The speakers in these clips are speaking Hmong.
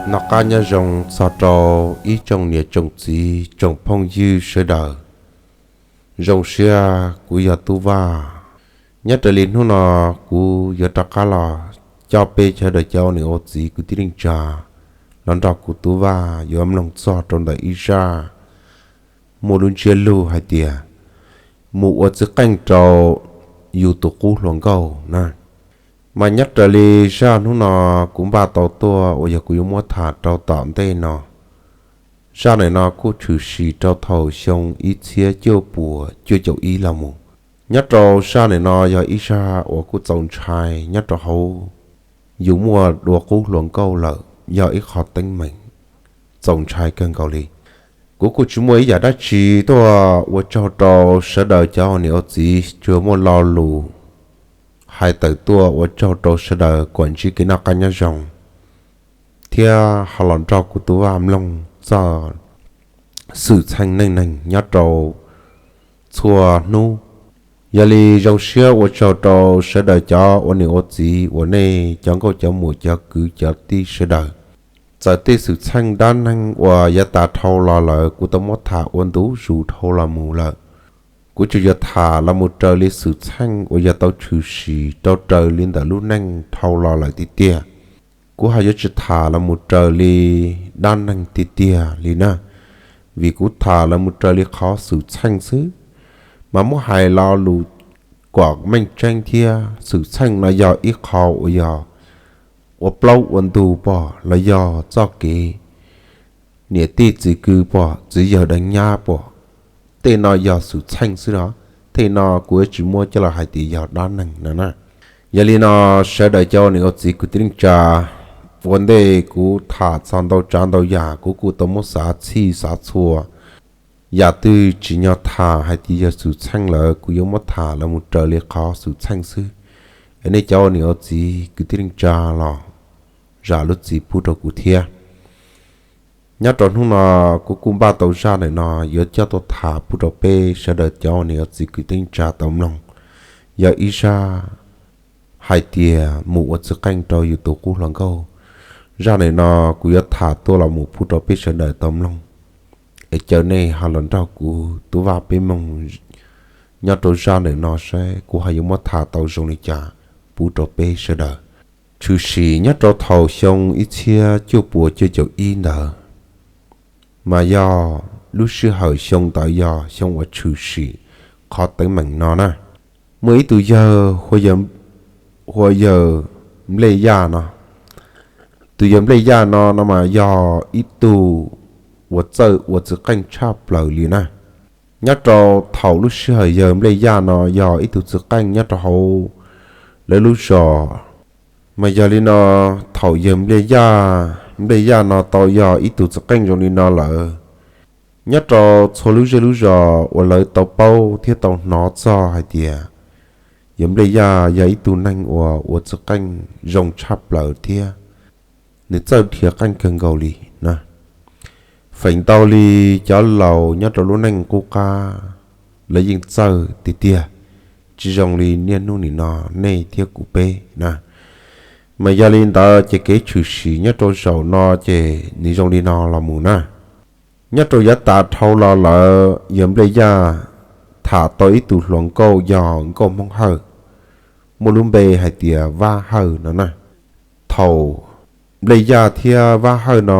Noj qab nyob zoo txog rau ib tsoom niam tsoom txiv tsoom phooj ywg sawv daws. Zoo siab kuv yog Tub Vaj. Nyob raws li hnub no kuv yuav rov qab los coj peb sawv daws cov niam ua txiv kwv tij neej tsa los nrog kuv Tub Vaj yuav mloog txog rau ntawm ib zaj muaj lub ntsiab lus hais tias mus ua txiv qeej rau yus tus qub hluas nkauj na. Mas nyob raws li zaj hnub no kuv npaj tau tuaj uas yog kuv yuav muab tham rau tom ntej no. Zaj ntawm no kuj tshwm sim rau thaum xyoo ib txhiab cuaj puas cuaj caum ib los mus. Nyob rau zaj ntawm no yog ib zaj uas kuj txaus ntshai nyob rau hauv yus muaj dua qub hluas nkauj lawm, yog ib qho teeb meem txaus ntshai kawg nkaus li. Kuv kuj tsis muaj ib yam dab tsi tuaj ua tsaug rau sawv daws cov niam ua txiv, tsuas muaj lo lus hais tawm tuaj ua tsaug rau sawv daws kom ntsib kev noj qab nyob zoo thiab ho los nrog kuv Tub Vaj mloog txog xwm txheej neej neeg nyob rau txhua hnub. Yog li zoo siab ua tsaug rau sawv daws cov ua niam ua txiv uas nej cov nkauj cov muam cov kwv cov tij sawv daws. Txawm tej xwm txheej dab neeg uas yav tas dhau los lawm kuv tau muab tham ua ntu zus dhau los mus lawm, kuv tsuas yuav tham los mus raws li xwm txheej uas yog tau tshwm sim rau raws li ntawm lub neej dhau los lawm tiag tiag. Kuv ho yuav tsis tham los mus raws li dab neeg tiag tiag li na, vim kuv tham los mus raws li qhov xwm txheej xwb. Mas muab hais lo lus kom meej tseeb thiab, xwm txheej no yog ib qho uas yog ua plaub ua ntug pom los yog txoj kev niam tij txiv kwv pom txiv yawg deev nyab pom, tej no yog xwm txheej xwb os. Tej no kuv yuav tsis muab coj los hais tias yog dab neeg no na. Yog li no, sawv daws cov niam ua txiv kwv tij neej tsa, ua ntej kuv tham txog ntau tsav ntau yam kuv kuj tau muab xav txhij xav txhua. Yam twg tsim nyog tham hais tias yog xwm txheej lawm kuv yuav muab tham los mus raws li qhov xwm txheej xwb. Es nej cov niam ua txiv kwv tij neej tsa los zam lub txim pub rau kuv thiab. Nyob rau hnub no kuv kuj npaj tau zaj ntawm no yuav coj tuaj tham pub rau peb sawv daws cov niam ua txiv kwv tij neej tsa tau mloog. Yog ib zaj hais tias mus ua txiv qeej rau yus tus qub hluas nkauj. Zaj ntawm no kuv yuav tham tuaj los mus pub rau peb sawv daws tau mloog. Es caw nej ho los nrog kuv Tub Vaj peb mloog nyob rau zaj ntawm no saib kuv ho yuav muab tham tau zoo li cas pub rau peb sawv daws. Tshwm sim nyob rau thaum xyoo ib txhiab cuaj puas cuaj caum ib ntawd, mas yog lub sij hawm xyoo ntawd yog xyoo uas tshwm sim qhov teeb meem no na. Muaj ib tug yawg hu ua yawg Nplej Yaj no. Tus yawg Nplej Yaj no no mas yog ib tug uas txawj ua txiv qeej tshaj plaws li na. Nyob rau thaum lub sij hawm yawg Nplej Yaj no yog ib tug txiv qeej nyob rau hauv lawv lub zos. Mas yog li no, thaum yawg Nplej Yaj, Nplej Yaj no tau yog ib tug txiv qeej zoo li no lawm, nyob rau txhua lub zej lub zos uas lawv tau paub thiab tau hnov txog hais tias yawg Nplej Yaj yog ib tug neeg uas ua txiv qeej zoo tshaj plaws thiab nws txawj dhia qeej kawg nkaus li na. Feem ntau li cov laus nyob rau lub neej qub qab lawv yeej txawj tiag tiag, tsis zoo li niaj hnub nim no nej thiab kuv peb na. Mas yog li ntawd ces kev tshwm sim nyob rau zaum no ces nws zoo li no los mus na. Nyob rau yav tas dhau los lawm yawg Nplej Yaj tham tau ib tug hluas nkauj yog nkauj Hmoob Hawj, muaj lub npe hais tias Vab Hawj no na. Thaum Nplej Yaj thiab Vab Hawj no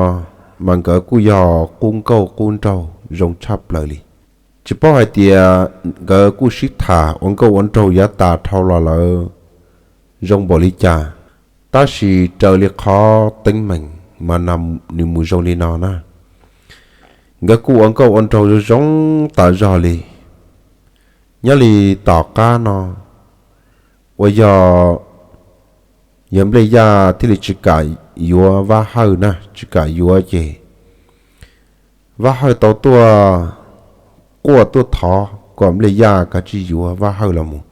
mas nkawd kuj yog qub nkauj qub nraug zoo tshaj plaws li. Tsis paub hais tias nkawd kuj sib tham ua nkauj ua nraug yav tas dhau los lawm zoo npaum li cas, tab sis raws li qhov teeb meem mas nws mus zoo li no na. Nkawd kuj ua nkauj ua nraug zoo zoo tas zog li. Nyob li tom qab no uas yog yawg Nplej Yaj thiaj li tsis kam yuav Vab Hawj na, tsis kam yuav ces Vab Hawj tau tuaj quaj tuaj thov kom Nplej Yaj kav tsij yuav Vab Hawj los mus.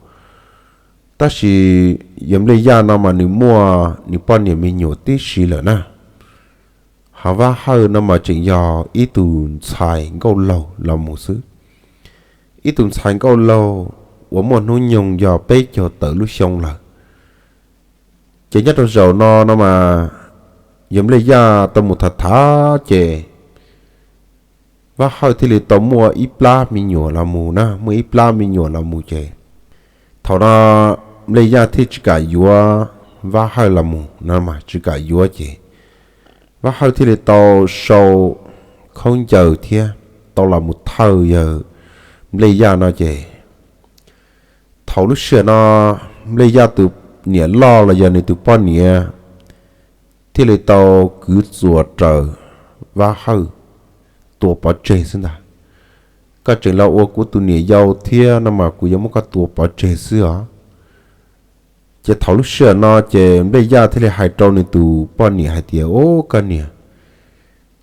Tab sis yawg Nplej Yaj no mas nws muaj nws poj niam me nyuam tib si lawm na. Ho Vab Hawj no mas tseem yog ib tug ntxhais nkauj laug los mus xwb. Ib tug ntxhais nkauj laug uas muaj hnub nyoog yog peb caug tawm lub xyoo lawm. Ces nyob rau zaum no no mas yog Nplej Yaj tau mus tham tham ces Vaj Hawj thiaj li tau muaj ib plab me nyuam los mus na, muaj ib plab me nyuam los mus ces thaum no Nplej Yaj thiaj tsis kam yuav Vaj Hawj los mus no mas, tsis kam yuav ces Vaj Hawj thiaj li tau sau khaub ncaws thiab tau los mus thawj yawg Nplej Yaj no ces thaum lub sij hawm no Nplej Yaj tus niam loj los yog nws tus poj niam thiaj li tau kwv txuas raws Vaj Hawj tua pov tseg xwb ntag. Koj tseem los ua kuv tus niam yau thiab no mas kuv yuav muab koj tua pov tseg xwb os. Ces thaum lub sij hawm no ces Nplej Yaj thiaj li hais rau nws tus poj niam hais tias, Ub, koj niam,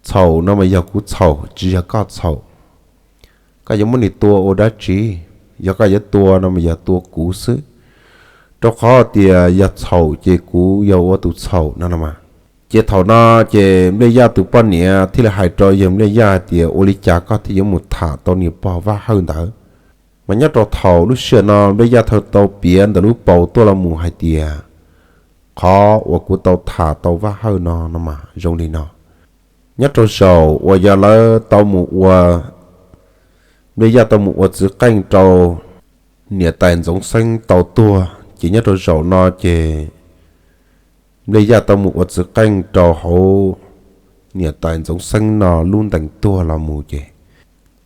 txhaum no mas yog kuv txhaum tsis yog koj txhaum. Koj yuav muab nws tua ua dab tsi? Yog koj yuav tua no mas yog tua kuv xwb, rau qhov tias yog txhaum ces kuv yog ua tus txhaum no no mas. Ces thaum no ces Nplej Yaj tus poj niam thiaj li hais rau yawg Nplej Yaj hais tias, Ua li cas koj thiaj yuav mus tham tau niam pog Vaj Hawj ntawd? Mas nyob rau thaum lub sij hawm no Nplej Yaj thiaj tau piav ntawm lub paus tuaj los mus hais tias, Qhov uas kuv tau tham tau Vaj Hawj no no mas zoo li no. Nyob rau zaum uas yog lawv tau mus ua, Nplej Yaj tau mus ua txwv qeej rau niam tais Ntxoov Xeeb tau tuag, ces nyob rau zaum no ces Nplej Yaj tau mus ua txwv qeej rau hauv niam tais Ntxoov Xeeb no lub ntees tuag los mus ces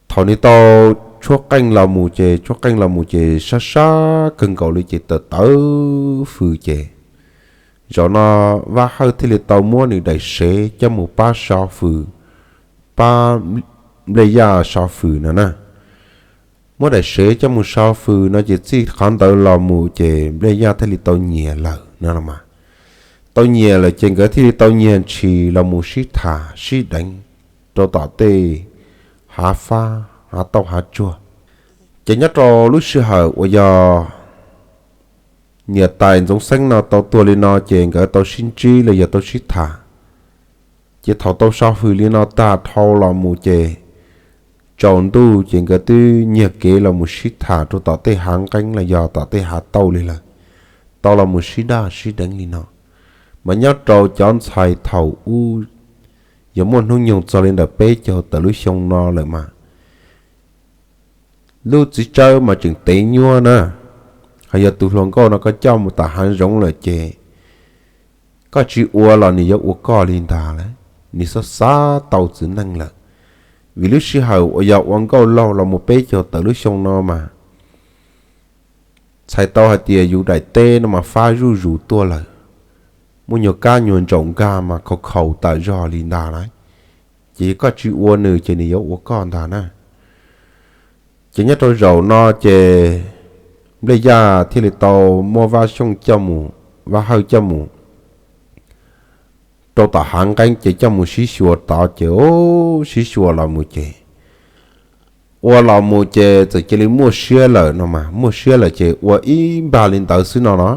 thaum nws tau tshuab qeej los mus ces, tshuab qeej los mus ces sab sab kawg nkaus li ces tawm tawv fws ces zaum no Vaj Hawj thiaj li tau muab nws daim sev coj mus pab so fws, pab Nplej Yaj so fws no na. Muab daim sev coj mus so fws no ces txij qhov ntawd los mus ces Nplej Yaj thiaj li tau nyias lawm no los mas. Tau nyias lawm ces nkawd thiaj li tau nyiag ntshis los mus sib tham sib deev rau tom tej hav fab hav tauj hav tsuag. Ces nyob rau lub sij hawm uas yog niam tais Ntxoov Xeeb no tau tuag li no ces nkawd tau sib ntsib los yog tau sib tham. Ces thaum tau so fws li no tag dhau los mus ces tsaus ntuj ces nkawd twb nyiag kev los mus sib tham rau tom tej hav nqeeb los yog tom tej hav tauj li lawm, tau los mus sib daj sib deev li no. Mas nyob rau cov ntxhais thaum ub yog muaj hnub nyoog txog li ntawm peb caug tawm lub xyoo no lawm mas lub txiv tsawb mas tseem tev nyuaj na. Ho yog tus hluas nkauj no koj coj mus tom hav zoov lawm ces koj tsis ua los nws yuav ua koj li ntag lawm, nws xav xav tau txiv neej lawm. Vim lub sij hawm uas yog ua nkauj laug los mus peb caug tawm lub xyoo no mas txhais tau hais tias yus daim teb no mas fab zuj zus tuaj lawm, muaj nyuag kab nyuag ntsaum nkag mas khaus khaus tas zog li ntag lawm. Ces yog koj tsis ua nws ces nws yuav ua koj ntag na. Ces nyob rau zaum no ces Nplej Yaj thiaj li tau muab Vaj Xyooj coj mus, Vaj Hawj coj mus rau tom hav nqeeb ces coj mus sib xyuas tod ces sib xyuas los mus ces ua los mus ces txawm cia li muaj siab lawm no mas, muaj siab lawm ces ua ib npag li ntawd xwb no no.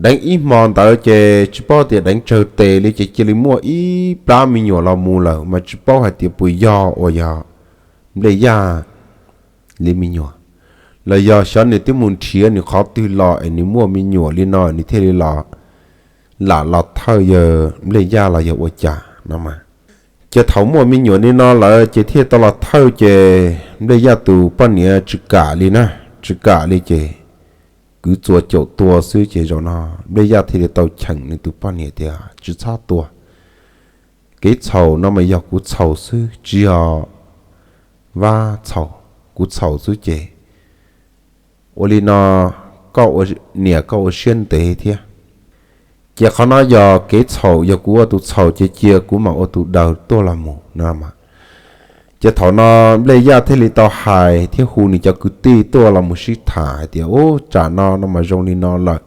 Deev ib hmo ntawd ces tsis paub tias deev tsawg tes li ces cia li muaj ib plab me nyuam los mus lawm mas tsis paub hais tias puas yog uas yog Nplej Yaj li me nyuam, los yog xyov nws twb mus nrhiav nws qhov twg los es nws muaj me nyuam li no nws thiaj li los, lam los thawj yawg Nplej Yaj los yog ua cas no mas. Ces thaum muaj me nyuam li no lawm ces thiaj tau los thawj ces Nplej Yaj tus poj niam tsis kam li na, tsis kam li ces kwv txuas caum tua xwb ces zaum no Nplej Yaj thiaj li tau cheem nws tus poj niam tias tsis txhob tua. Kev txhaum no mas yog kuv txhaum xwb tsis yog Vaj txhaum, kuv txhaum xwb ces ua li no koj ua, niam koj ua siab ntev thiab. Ces qhov no yog kev txhaum, yog kuv ua tus txhaum ces cia kuv mam ua tus daws tuaj los mus no mas. Ces thaum no Nplej Yaj thiaj li tau hais thiab hu nws cov kwv tij tuaj los mus sib tham hais tias, Ub, tsam no no mas zoo li no lawm,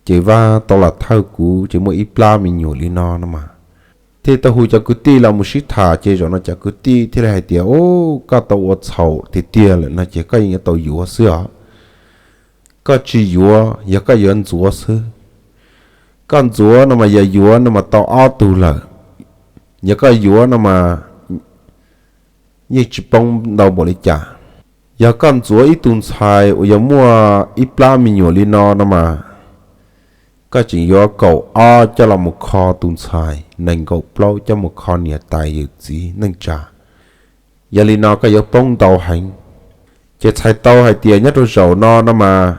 ces Vaj tau los thawj kuv ces muaj ib plab me nyuam li no no mas. Thiaj tau hu cov kwv tij los mus sib tham ces zaum no cov kwv tij thiaj li hais tias, Ub, koj tau ua txhaum tiag tiag lawm no ces koj yeej yuav tau yuav xwb os. Koj tsis yuav, yog koj yuav ntxuav xwb. Koj ntxuav no mas yog yuav no mas tau ob tug lawm. Yog koj yuav no mas yeej tsis poob ntau npaum li cas. Yog koj ntxuav ib tug ntxhais uas yog muaj ib plab me nyuam li no no mas koj tseem yuav kaum ob coj los mus kho tus ntxhais, nees nkaum plaub coj mus kho niam tais yawm txiv neej tsa. Yog li no koj yuav poob ntau heev. Ces txhais tau hais tias nyob rau zaum no no mas,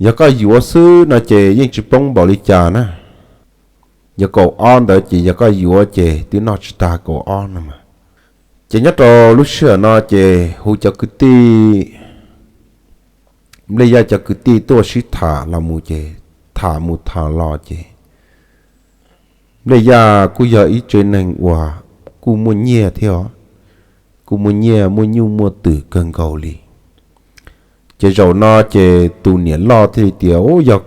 yog koj yuav xwb no ces yeej tsis poob npaum li cas na. Yog kaum ob ntawd ces yog koj yuav ces twb noj tsis tag kaum ob no mas. Ces nyob rau lub sij hawm no ces hu cov kwv tij, Nplij Yaj cov kwv tij tuaj sib tham los mus ces tham mus tham los ces Nplij Yaj kuj yog ib tsev neeg uas kuj muaj nyiaj thiab os, kuj muaj nyiaj muaj nyuj muaj twm kawg nkaus li. Ces zaum no ces tus niam loj thiaj li tias, Ub, yog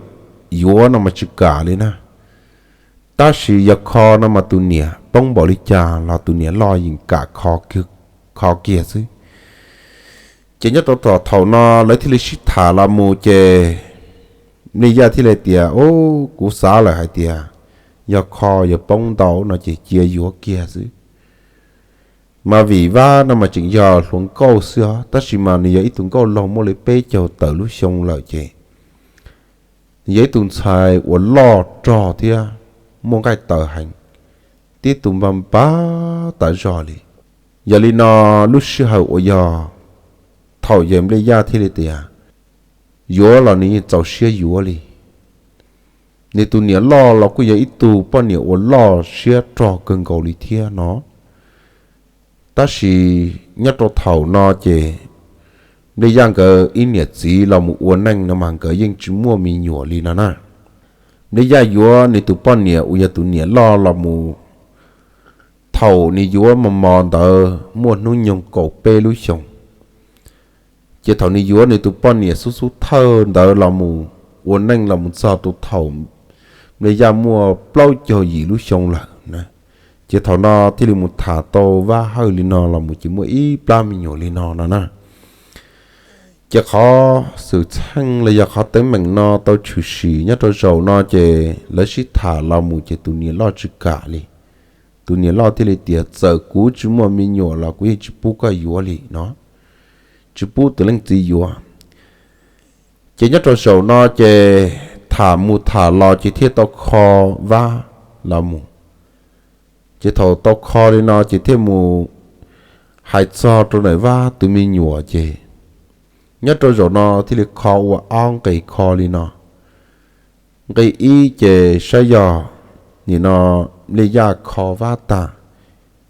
yuav no mas tsis kam li na, tab sis yog kho no mas tus niam poob npaum li cas los tus niam loj yeej kam kho kiag xwb. Ces nyob rau thaum no lawv thiaj li sib tham los mus ces Nplij Yaj thiaj li tias, Ub, kuv xav lawm hais tias yog kho yuav poob ntau no ces cia yuav kiag xwb. Mas vim Vab no mas tseem yog hluas nkauj xwb os, tab sis mas nws yog ib tug nkauj laug muaj li peb caug tawm lub xyoo lawm ces nws yog ib tug ntxhais uas loj rog thiab muaj nqaij tawv heev, tib tug npag npag tas zog li. Yog li no lub sij hawm uas yog thaum yawg Nplij Yaj thiaj li tias yuav los nws yeej txaus siab yuav li. Nws tus niam loj los kuj yog ib tug poj niam uas loj siab rog kawg nkaus li thiab no. Tab sis nyob rau thaum no ces Nplij Yaj nkawd ib niam txiv los mus ua neej no mas nkawd yeej tsis muaj me nyuam li no na. Nplij Yaj yuav nws tus poj niam uas yog tus niam loj los mus thaum nws yuav mos mos ntawd muaj hnub nyoog kaum peb lub xyoo. Ces thaum nws yuav nws tus poj niam xub xub thawj ntawd los mus ua neej los mus txog rau thaum Nplij Yaj muaj plaub caug yim lub xyoo lawm na. Ces thaum no thiaj li mus tham tau Vab Hawj li no los mus ces muaj ib plab me nyuam li no no na. Ces qhov xwm txheej los yog qhov teeb meem no tau tshwm sim nyob rau zaum no ces lawv sib tham los mus ces tus niam loj tsis kam li. Tus niam loj thiaj li tias txawm kuv tsis muaj me nyuam los kuv yeej tsis pub koj yuav li no, tsis pub tus leej txiv yuav. Ces nyob rau zaum no ces tham mus tham los ces thiaj tau kho Vab los mus. Ces thaum tau kho li no ces thiaj mus hais txog rau ntawm Vab tus me nyuam ces nyob rau zaum no thiaj li kho ua ob nqe kho li no. Nqe ib ces saib yog nim no Nplij Yaj kho Vab tag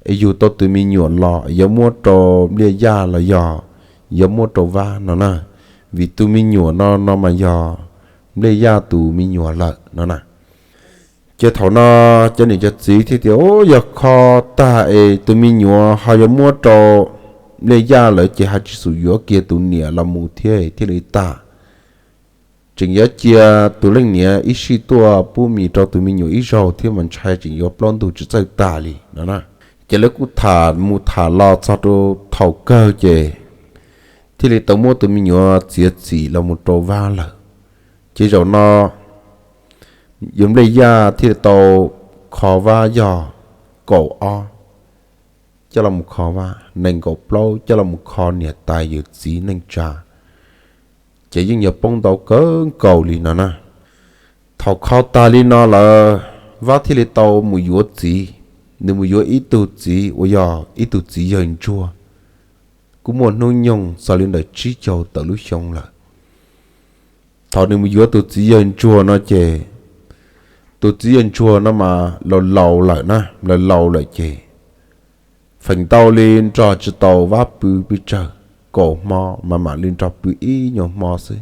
es yug tau tus me nyuam los yuav muab rau Nplij Yaj los yog yuav muab rau Vab no na, vim tus me nyuam no no mas yog Nplij Yaj tus me nyuam lawm no na. Ces thaum no cov niam cov txiv thiaj tias, Ub, yog kho tag es tus me nyuam ho yuav muab rau Nplij Yaj lawm ces hais tsis xum yuav kiag tus niam los mus thiab thiaj li tag. Tseem yuav cia tus leej niam ib sij tuaj pub mis rau tus me nyuam ib zaug thiab mas ntshai tseem yuav plaub ntug tsis txawj tag li no na. Ces lawv kuj tham mus tham los txog rau thaum kawg ces thiaj li tau muab tus me nyuam txiav txim los mus rau Vab lawm. Ces zaum no yawg Nplij Yaj thiaj li tau kho Vab yog kaum ob coj los mus kho Vab, nees nkaum plaub coj los mus kho niam tais yawm txiv neej tsa. Ces yeej yog poob ntau kawg nkaus li no na. Thaum kho tag li no lawm, Vab thiaj li tau mus yuav txiv. Nws mus yuav ib tug txiv uas yog ib tug txiv yawg ntsuag, kuj muaj hnub nyoog txog li ntawm tsib caug tawm lub xyoo lawm. Thaum nws mus yuav tus txiv yawg ntsuag no ces, tus txiv yawg ntsuag no mas laus laus lawm na, laus laus lawm ces feem ntau li nrog tsis tau Vab pw pes tsawg, kaum hmo mas mam li nrog pw ib nyuag hmo xwb,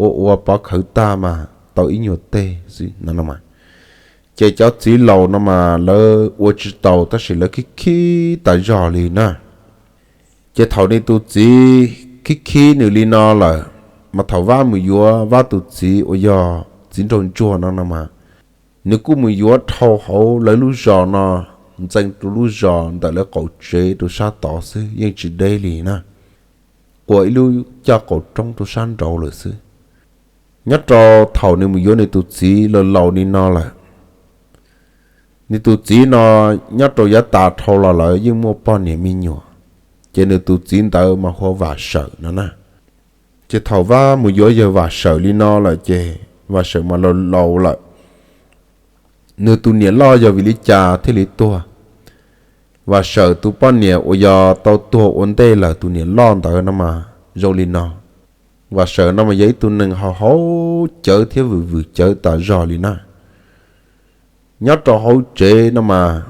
ua ua pov khawv tag mas tau ib nyuag teg xwb no no. Ces cov txiv laus no mas lawv ua tsis tau tab sis lawv khib khib tas zog li na. Ces thaum nws tus txiv khib khib nws li no lawm, mas thaum Vab mus yuav Vab tus txiv uas yog txiv nraug ntsuag no no mas, nws kuj mus yuav dhau hauv lawv lub zos no, ntxeev rau lub zos ntawm lawv qaum tsev rau sab tod xwb yeej tsis deb li na, quas ib lub caj qaum roob rau sab nraud lawm xwb. Nyob rau thaum nws mus yuav nws tus txiv laus laus li no lawm, nws tus txiv no nyob rau yav tas dhau los lawm yeej muaj poj niam me nyuam, ces nws tus txiv ntawd mas hu ua Vam Sawm no na. Ces thaum Vab mus yuav yawg Vam Sawm li no lawm ces Vam Sawm mas laus laus lawm. Nws tus niam loj yog vim li cas thiaj li tuag? Vam Sawm tus poj niam uas yog tau tuag ua ntej lawm tus niam loj ntawd no mas zoo li no. Vam Sawm no mas yog ib tug neeg haus haus cawv thiab vwm vwm cawv tas zog li na. Nyob rau hauv tsev no mas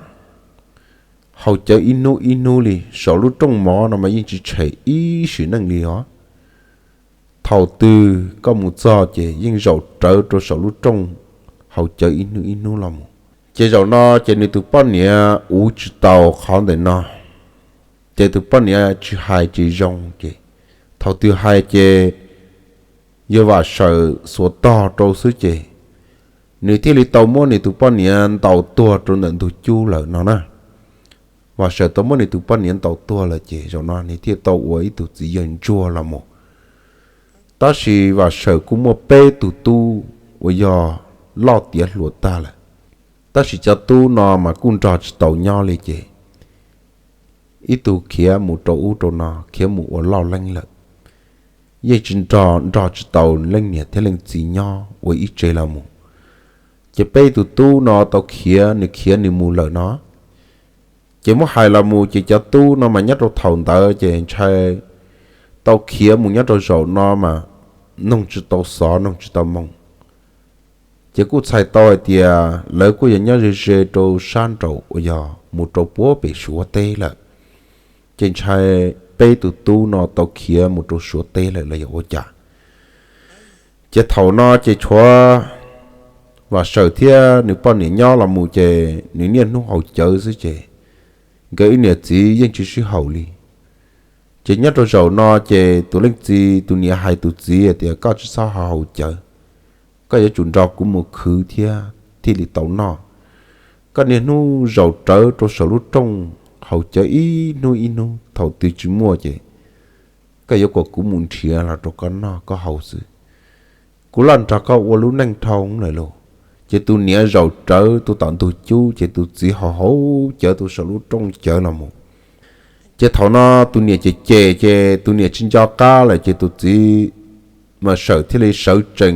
haus cawv ib hnub ib hnub li, saum lub rooj mov no mas yeej tsis tshem ib sim neej li os. Thaum twg koj mus txog ces yeej zaum rawv rau saum lub rooj haus cawv ib hnub ib hnub los mus. Ces zaum no ces nws tus poj niam uv tsis tau qhov ntawm no, ces tus poj niam tsis hais tsis zoo ces thaum twg hais ces yog Vam Sawm xuas tog rau xwb ces nws thiaj li tau muab nws tus poj niam ntaus tuag rau ntawm ntug cub lawm no na. Vam Sawm tau muab nws tus poj niam ntaus tuag lawm ces zaum no nws thiaj tau ua ib tug txiv yawg ntsuag los mus. Tab sis Vam Sawm kuj muaj peb tug tub uas yog loj tiav hluas tag lawm, tab sis cov tub no mas kuj nrog tsis tau nyob li ces ib tug khiav mus rau ub rau no, khiav mus ua loj leeb lawm, yeej tsis nrog, nrog tsis tau leej niam thiab leej txiv nyob ua ib tsev los mus. Ces peb tug tub no tau khiav, nws khiav nws mus lawm no. Ces muab hais los mus ces cov tub no mas nyob rau thaum ntawd ces ntshai tau khiav mus nyob rau zaum no mas noog tsis tau xov noog tsis tau moo. Ces kuj txhais tau hais tias lawv kuj yog nyob ze ze rau sab nraum uas yog mus rau puag pem Suav teb lawm. Ces ntshai peb tug tub no tau khiav mus rau Suav teb lawm los yog ua cas. Ces thaum no ces tshuav Vam Sawm thiab nws poj niam nyob los mus ces nws niaj hnub haus cawv xwb ces nkawd ib niam txiv yeej tsis sib haum li. Ces nyob rau zaum no ces tus leej txiv, tus niam hais tus txiv tias koj tsis txhob ho haus cawv, koj yuav tsum nrog kuv mus khwv thiab thiaj li tau noj. Koj niaj hnub zaum rawv rau saum lub rooj haus cawv ib hnub ib hnub, thaum twg tsis muaj ces koj yuav kom kuv mus nrhiav los rau koj noj koj haus xwb. Kuv laj nrog koj ua lub neej dhau lawm lauj. Ces tus niam zaum rawv tus tom ntug cub ces tus txiv haus haus cawv tus saum lub rooj cawv los mus. Ces thaum no tus niam cem cem ces tus niam tsis nco qab lawm ces tus txiv Vam Sawm thiaj li sawv tsees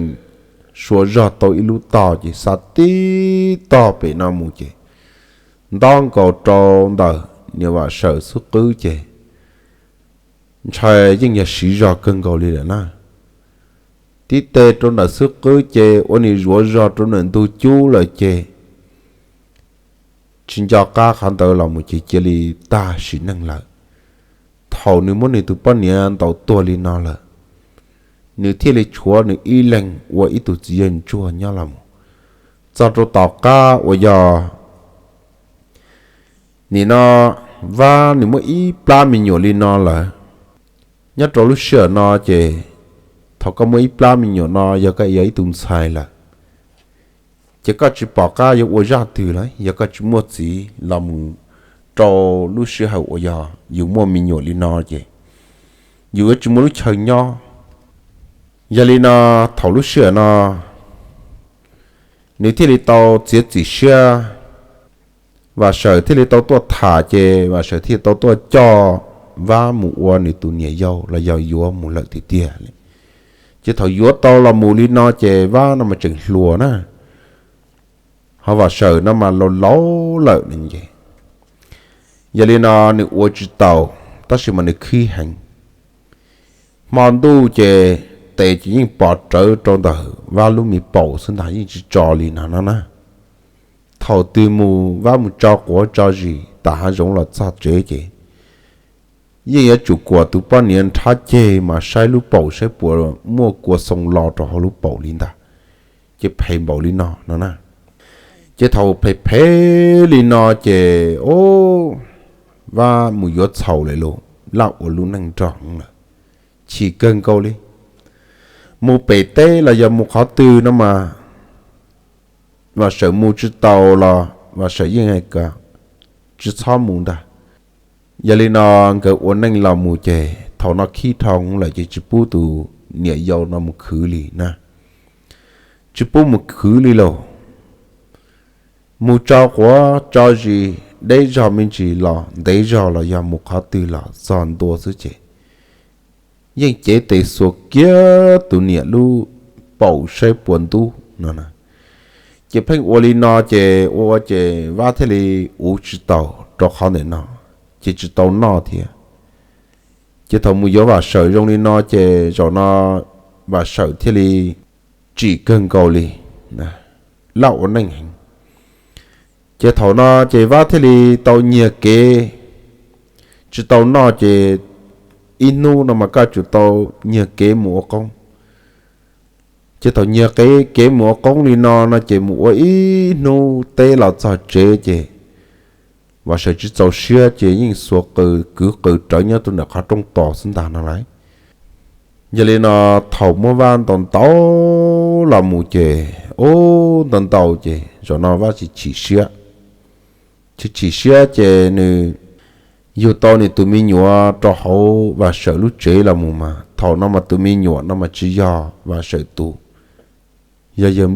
sua zog tau ib lub tog ces xa tib tog pem no mus ces nto nkaus rau ntawm niam Vam Sawm xub qwb ces ntshai yeej yog siv zog kawg nkaus li lawm na. Tib teg rau ntawm xub qwb ces ua nws zuav zog rau ntawm ntug cub lawm ces tsis nco qab qhov ntawd los mus ces cia li tag sim neej lawm. Thaum nws muab nws tus poj niam ntaus tuag li no lawm, nws thiaj li tshuav nws ib leeg ua ib tug txiv yawg ntsuag nyob los mus. Txog rau tom qab uas yog nim no Vab nws muaj ib plab me nyuam li no lawm. Nyob rau lub sij hawm no ces thaum koj muaj ib plab me nyuam no yog koj yog ib tug ntxhais lawm, ces koj tsis pom qab yuav ua zaj twg lawm, yog koj tsis muaj txiv los mus rau lub sij hawm uas yog yus muaj me nyuam li no ces yus yuav tsis muaj lub chaw nyob. Yog li no thaum lub sij hawm no nws thiaj li tau txiav txim siab, Vam Sawm thiaj li tau tuaj tham ces Vam Sawm thiaj tau tuaj coj Vab mus ua nws tus niam yau los yog yuav mus lawm tiag tiag li. Ces thaum yuav tau los mus li no ces Vab no mas tseem hluas na, ho Vam Sawm no mas laus laus lawm ne ces, yog li no nws ua tsis tau, tab sis mas nws khib heev. Hmo ntuj ces tes ces yeej pom rawv rau ntawm Vab lub me paum xwb ntag, yeej tsis tso li no no na. Thaum twg mus Vab mus tso quav tso zis tas hav zoov los txog tsev ces yeej yuav tsum kuam tus poj niam nrhab ceg mas saib lub paum saib puas muaj kua xoo lo rau hauv lub paum li ntag. Ces phem npaum li no no na. Ces thaum phem phem li no ces, o, Vab mus yuav txhaum lawm lauj, laj ua lub neej nrog lawm, chim kawg nkaus li. Mus pem teb los yog mus qhov twg no mas Vam Sawm mus tsis tau los Vam Sawm yeej hais tias tsis txhob mus ntag. Yog li no nkawd ua neej los mus ces thaum no khib dhau lawm ces tsis pub tus niam yau no mus khwv li na. Tsis pub mus khwv li lauj. Mus tso quav tso zis deb zog me ntsis los ntev zog los yog mus qhov twg los txog ntua xwb ces yeej cev tes xuas kiag tus niam lub paum saib puas ntub no. Ces pheej ua li no ces ua ua ces Vab thiaj li ua tsis taus rau qhov ntawm no, ces tsis tau noj thiab. Ces thaum mus yuav Vam Sawm zoo li no ces zaum no Vam Sawm thiaj li tsim kawg nkaus li, laj ua neej heev. Ces thaum no ces Vab thiaj li tau nyiag kev, tsis tau noj ces ib hnub no mas koj tsum tau nyiag kev mus ua qoob. Ces thaum nyiag kev mus ua qoob li no no ces mus ua ib hnub teb los txog tsev ces Vam Sawm tsis txaus siab ces yeej xuas qws kwv qws rawv nyob rau ntawm qhov rooj tos xwb ntag no lauj. Yog li no thaum muab Vab ntaus ntaus los mus ces ub ntaus ntaus ces zaum no Vab tsis chim siab. Tsis chim siab ces nws yug tau nws tus me nyuam rau hauv Vam Sawm lub tsev los mus mas thaum no mas tus me nyuam no mas tsis yog Vam Sawm tus, yog yawg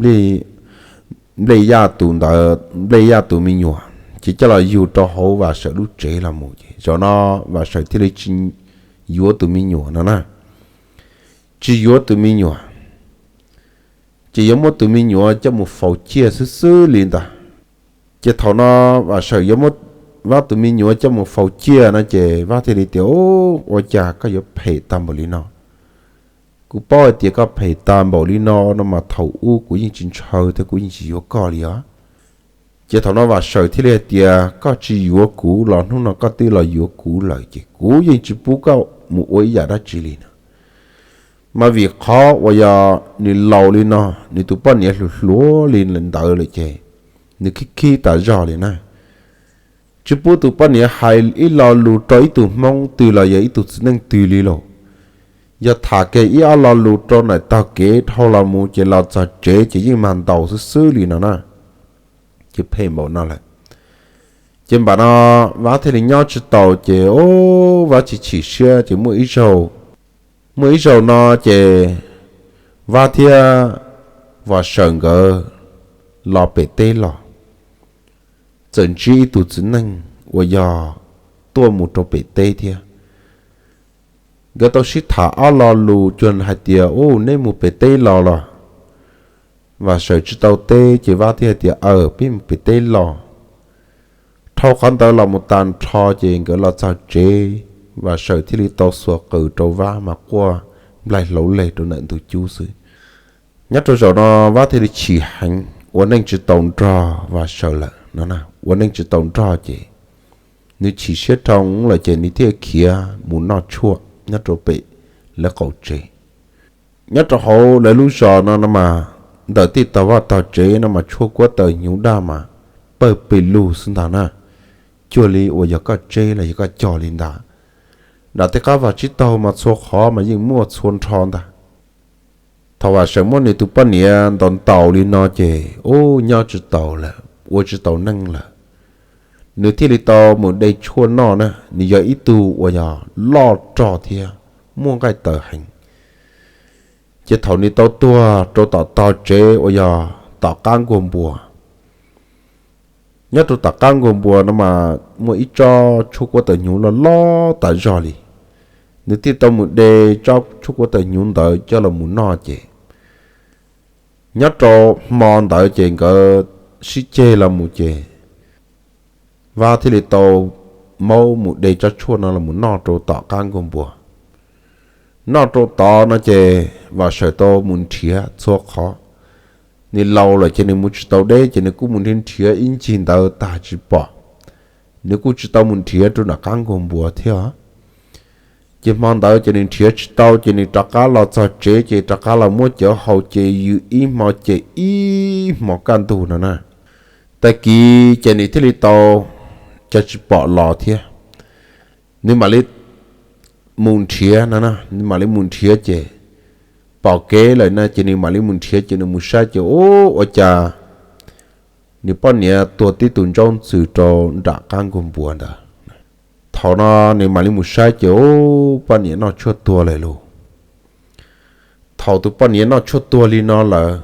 Nplij Yaj tus ntawd, Nplij Yaj tus me nyuam ces coj los yug rau hauv Vam Sawm lub tsev los mus ces zaum no Vam Sawm thiaj li tsis yuav tus me nyuam no na, tsis yuav tus me nyuam, ces yuav muab tus me nyuam coj mus faus ciaj xwb xwb li ntag. Ces thaum no Vam Sawm yuav muab Vab tus me nyuam coj mus faus ciaj no ces Vab thiaj li tias, Ub, ua cas koj yuav phem tag npaum li no? Kuv paub hais tias koj phem tag npaum li no no mas thaum ub kuv yeej tsis ntshaw thiab kuv yeej tsis yuav koj li os. Ces thaum no Vam Sawm thiaj li hais tias, Koj tsis yuav kuv los hnub no koj twb los yuav kuv lawm ces kuv yeej tsis pub koj mus ua ib yam dab tsi li no. Mas vim qhov uas yog nws laus li no, nws tus poj niam hluas hluas li ntawd lawm ces nws khib khib tas zog li na. Tsis pub tus poj niam hais ib lo lus rau ib tug Hmoob twg los yog ib tug txiv neej twg li lauj. Yog tham kiag ib ob lo lus rau ntawm taug kev dhau los mus ces los txog tsev ces yeej mag ntaus xwb xwb li no na. Ces phem npaum no lawm. Ces npaum no Vab thiaj li nyob tsis taus ces ub Vab tsis chim siab ces muaj ib zaug, muaj ib zaug no ces Vab thiab Vam Sawm nkawd los pem teb los, txawm ntsib ib tug txiv neej uas yog tuaj mus rau pem teb thiab. Nkawd tau sib tham ob lo lus cuag hais tias, Ub, neb mus pem teb los los? Vam Sawm tsis tau teb ces Vab thiaj hais tias, Aws, peb mus pem teb los. Dhau qhov ntawd los mus tag nrho ces nkawd los txog tsev, Vam Sawm thiaj li tau xuas qws rau Vab mas quaj nplaig hlauv leg rau ntawm ntug cub xwb. Nyob rau zaum no Vab thiaj li chim heev, ua neej tsis tau nrog Vam Sawm lawm no, ua neej tsis tau nrog ces nws chim siab dhau lawm ces nws thiaj khiav mus noj tshuaj nyob rau pem lawv qaum tsev. Nyob rau hauv lawv lub zos no no mas, ntawm tej tog vaj tog tsev no mas tshuaj kuab taws hnyuv daj mas pawg pes lug xwb ntag na, cuag li uas yog koj tseb los yog koj cog li ntag. Nram tej qab vag tsib taug mas txhua qhov mas yeej muaj txhua nrho ntag. Thaum Vam Sawm muab nws tus poj niam ntaus ntaus li no ces ub nyob tsis taus lawm, ua tsis taus neej lawm. Nws thiaj li tau mus de tshuaj noj na, nws yog ib tug uas yog loj rog thiab muaj nqaij taws heev. Ces thaum nws tau tuag rau tom tog tsev uas yog tom qab nkuaj npua, nyob rau tom qab nkuaj npua no mas muaj ib tsob tshuaj kuab taws hnyuv loj loj tas zog li. Nws thiaj tau mus de tsob tshuaj kuab taws hnyuv ntawd coj los mus noj ces nyob rau hmo ntawd ces nkawd sib ceg los mus ces Vab thiaj li tau maub mus de tsob tshuaj no los mus noj rau tom qab nkuaj npua. Noj rau tod no ces Vam Sawm tau mus nrhiav txhua qhov. Nws laus lawm ces nws mus tsis tau deb ces nws kuj mus nrhiav nrhiav ib ncig ntawd tag tsis pom. Nws kuj tsis tau mus nrhiav rau nram qab nkuaj npua thiab. Ces hmo ntawd ces nws nrhiav tsis tau ces nws rov qab los txog tsev ces rov qab los muab cov haus ces yws ib hmo ces ib hmo kaj ntug no na. Tag kis ces nws thiaj li tau, cas tsis pom los thiab. Nws mam li mus nrhiav no, nws mam li mus nrhiav ces pom kev lawm na ces nws mam li mus nrhiav ces nws mus saib ces ub ua cas nws poj niam tuag tib tug ntsaub ntxws rau nram qab nkuaj npua ntawd. Thaum no nws mam li mus saib ces ub poj niam noj tshuaj tuag lawm lauj. Thaum tus poj niam noj tshuaj tuag li no lawm,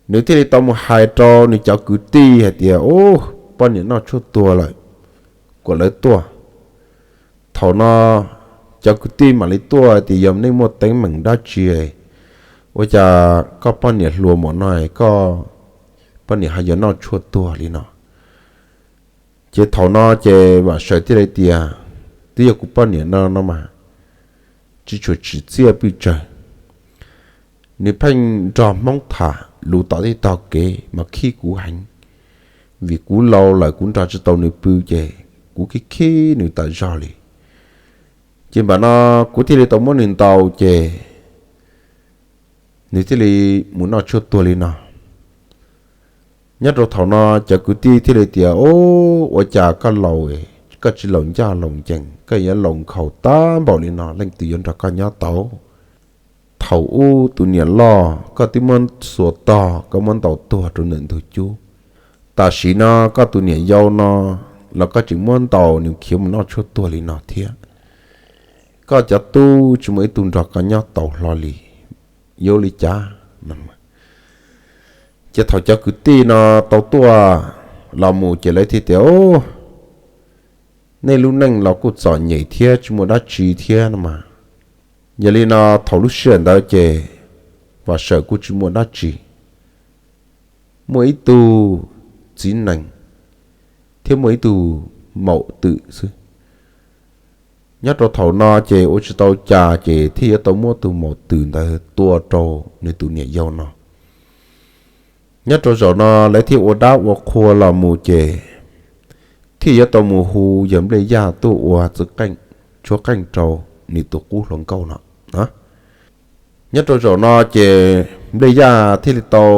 nws thiaj li tau mus hais rau nws cov kwv tij hais tias ub poj niam noj tshuaj tuag lawm, kom lawv tuaj. Thaum no cov kwv tij mam li tuaj tias yog nej muaj teeb meem dab tsi, Ua cas koj poj niam hluas mum no, koj poj niam ho yuav noj tshuaj tuag li no? Ces thaum no ces Vam Sawm thiaj li tias, twb yog kuv poj niam no no mas, tsis tshua tsim txiaj pes tsawg. Nws pheej nrog Hmoob tham lus tom tej tog kev mas khib kuv heev, vim kuv laus lawm kuv nrog tsis tau nws pw ces kuv khib khib nws tas zog li. Ces npam no kuv thiaj li tau muab nws ntaus ces nws thiaj li mus noj tshuaj tuag li no. Nyob rau thaum no cov kwv tij thiaj li tias, Ub, ua cas koj laus, koj tsis laus ncaj laus ncees, koj yuav laus nkhaus tag npaum li no leej twg yuav nrog koj nyob tau? Thaum ub tus niam loj koj twb muab xuas tog koj muab ntaus tuag rau ntawm ntug cub, tam sim no koj tus niam yau no los koj tseem muab ntaus nws khiav mus noj tshuaj tuag li no thiab. Koj cov tub tsis muaj ib tug nrog koj nyob tau hlo li, yuav ua li cas? Ces thaum cov kwv tij no tau tuaj los mus ces lawv thiaj tias, Ub, nej lub neej los kuj txom nyem thiab tsis muaj dab tsi thiab no mas. Yog li no thaum lub sij hawm ntawd ces Vam Sawm kuj tsis muaj dab tsi, muaj ib tug txiv nees thiab muaj ib tug maum twm xwb. Nyob rau thaum no ces ua tsis tau cas ces thiaj yuav tau muab tus maum twm ntawd tua rau nws tus niam yau no. Nyob rau zaum no lawv thiaj ua dab ua qhua los mus ces thiaj yuav tau mus hu yawg Nplej Yaj tuaj ua txwv qeej, tshuab qeej rau nws tus qub hluas nkauj no. Nyob rau zaum no ces Nplej Yaj thiaj li tau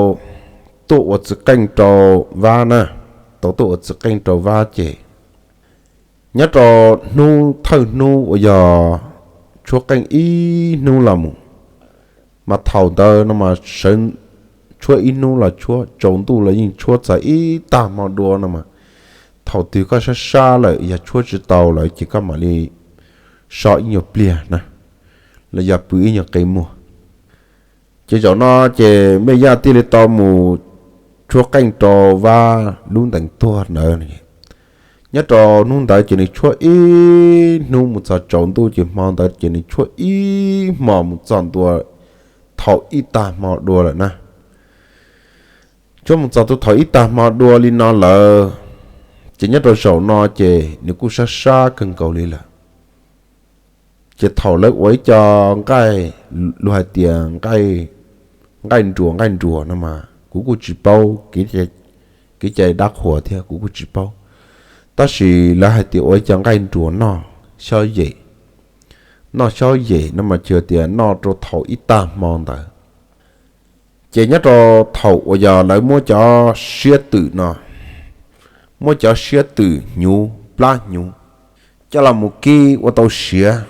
tuaj ua txwv qeej rau Vab na, tau tuaj ua txwv qeej rau Vab ces nyob rau hnub thawj hnub uas yog tshuab qeej ib hnub los mus, mas thaum ntawd no mas sawv tshuab ib hnub los tshuab, tsaus ntuj los yeej tshuab txog ib tag hmo dua no mas, thaum twg koj sab sab lawm yog tshuab tsis tau lawm ces koj mam li so ib nyuag pliag na, los yog pw ib nyuag qe muag. Ces zaum no ces Nplej Yaj thiaj li tau mus tshuab qeej rau Vab lub ntees tuag ntawd. Nyob rau hnub ntawd ces nws tshuab ib hnub mus txog tsaus ntuj ces hmo ntawd ces nws tshuab ib hmo mus txog ntua thaum ib tag hmo dua lawm na. Tshuab mus txog tu thaum ib tag hmo dua li no lawm, ces nyob rau zaum no ces nws kuj sab sab kawg nkaus li lawm. Ces thaum lawv ua ib co nqaij, luag hais tias nqaij nruas nqaij nruas no mas kuv kuj tsis paub kev cai dab qhuas thiab kuv kuj tsis paub, tab sis lawv hais tias ua ib co nqaij nruas noj xyob yem, noj xyob yem no mas cia tias noj rau thaum ib tag hmo ntawd. Ces nyob rau thaum uas yog lawv muab cov siab twm no, muab cov siab twm hnyuv plab hnyuv coj los mus kib ua tau siav,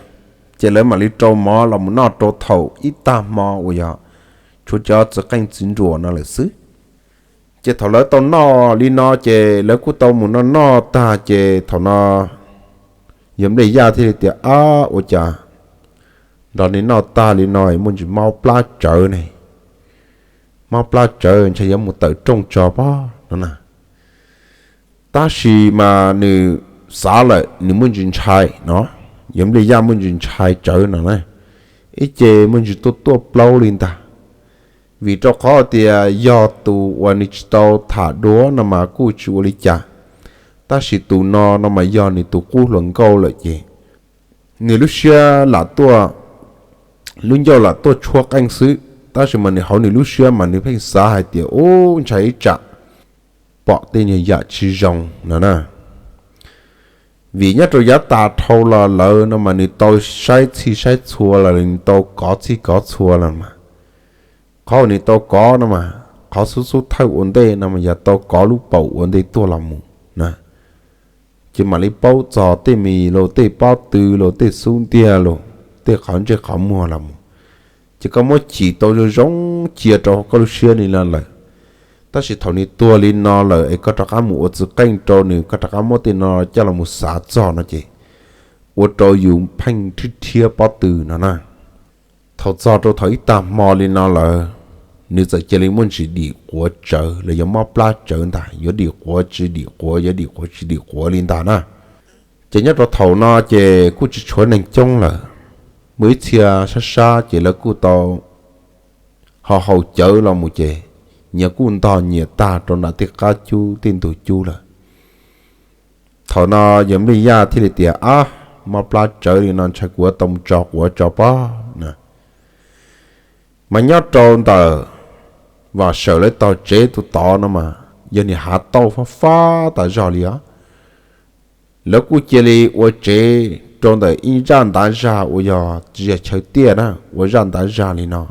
ces lawv mam li rau mov los mus noj rau thaum ib tag hmo uas yog tshuav cov txiv qeej txiv nruas no lawm xwb. Ces thaum lawv tau noj li no ces lawv kuj tau mus noj noj tag ces thaum no yawg Nplej Yaj thiaj li tias, Ab, ua cas nrog nej noj tag li no muaj ntsis mob plab tsawv ne, mob plab tsawv ntshai yuav mus tawm rooj tso pob no na. Tab sis mas nws xav lawm nws muaj ntsis ntshai no, yawg Nplej Yaj muaj ntsis ntshai tsawv no na, ib ce muaj ntsis tuaj tuaj plaub li ntag. Vim rau qhov tias yog tus uas nws tsis tau tham dua no mas kuj tsis ua li cas, tab sis tus no no mas yog nws tus qub hluas nkauj lawm ces nws lub siab lam tuaj, lub ncauj lam tuaj tshuab qeej xwb, tab sis mas nws hauv nws lub siab mas nws pheej xav hais tias ub ntshai ib tsam pom tej nyuag yam tsis zoo no na. Vim nyob rau yav tas dhau los lawm no mas nws tau saib txhij saib txhua los nws tau kov txhij kov txhua los mas, qhov uas nws tau kov no mas qhov xub xub thawj ua ntej no mas yog tau kov lub paum ua ntej tuaj los mus na. Ces mam li paub txog tej mis los tej pob tw los tej xub ntiag los tej qhov ntsej qhov muag los mus. Ces koj muab chim tau zoo zoo cia rau koj lub siab li no lawm. Tab sis thaum nws tuag li no lawm es koj rov qab mus ua txiv qeej rau nws, koj rov qab muab tej no coj los mus xav txog no ces ua rau yus pheej rhiab rhiab pob tw no na. Thaum txog rau thaum ib tag hmo li no lawm, nws txawm cia li muaj ntsis dim quav tsawv los yog mob plab tsawv ntag, yuav dim quav tsis dim quav, yuav dim quav tsis dim quav li ntag na. Ces nyob rau thaum no ces kuj tsis tshuav neeg coob lawm, muaj ib txhia sab sab ces lawv kuj tau ho haus cawv los mus ces nyias kuj ntog nyias tag rau nram tej qab cub tej ntug cub lawm. Thaum no yawg Nplij Yaj thiaj li tias, Ab, mob plab tsawv li no ntshai kuv yuav tau mus tso quav tso pob na. Mas nyob rau ntawm Vam Sawm lawv tog tsev tus tod no mas yog niag hav tauj fab fab tas zog li os. Lawv kuj cia li ua tsev rau ntawm ib zaj ntav zag uas yog tsis yog chaw tiaj na, ua zaj ntav zag li no.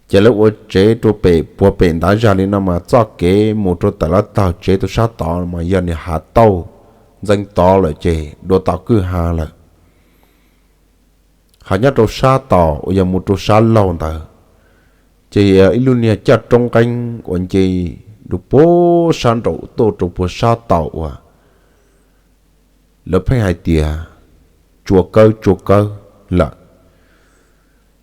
Ces lawv ua tsev rau pem puag pem ntav zag li no mas txoj kev mus rau tom lawv tog tsev tus sab tod mas yog niag hav tauj ntxeev tod lawm ces dua tom kwj ha lawm. Ho nyob rau sab tom uas yog mus rau sab laug ntawd, ces yog ib lub niag caj roob qeeb uas nce rau puag sab nraum tuaj rau puag sab tom uas lawv pheej hais tias Tsua Kawb, Tsua Kawb lawm.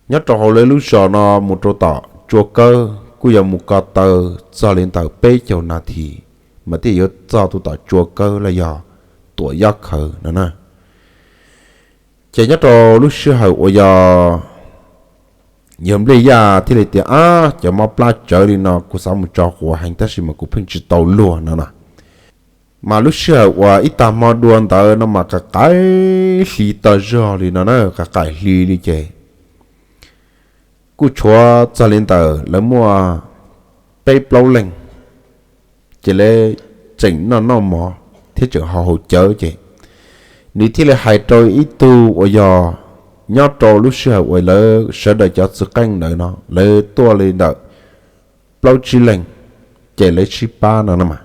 Nyob rau hauv lawv lub zos no mus rau tom Tsua Kawb kuj yog mus ko taw txog li ntawm peb caug nas this mas thiaj yuav txog tus tom Tsua Kawb los yog Tuam Yob Khawv no na. Ces nyob rau lub sij hawm uas yog yawg Nplij Yaj thiaj li tias, Ab, cov mob plab tsawv li no kuv xav mus tso quav heev tab sis mas kuv pheej tsis tau luag no na. Mas lub sij hawm uas ib tag hmo dua ntawd no mas qaim qaim hli tas zog li no na, qaim qaim hli li ces kuj tshuav txog li ntawm lawv muaj peb plaub leeg, ces lawv tseem noj noj mov thiab tseem haus haus cawv ces nws thiaj li hais rau ib tug uas yog nyob rau lub sij hawm uas lawv sawv daws cov txiv qeej ntawd no lawv tuaj li ntawm plaub tsib leeg, ces lawv sib pab no no mas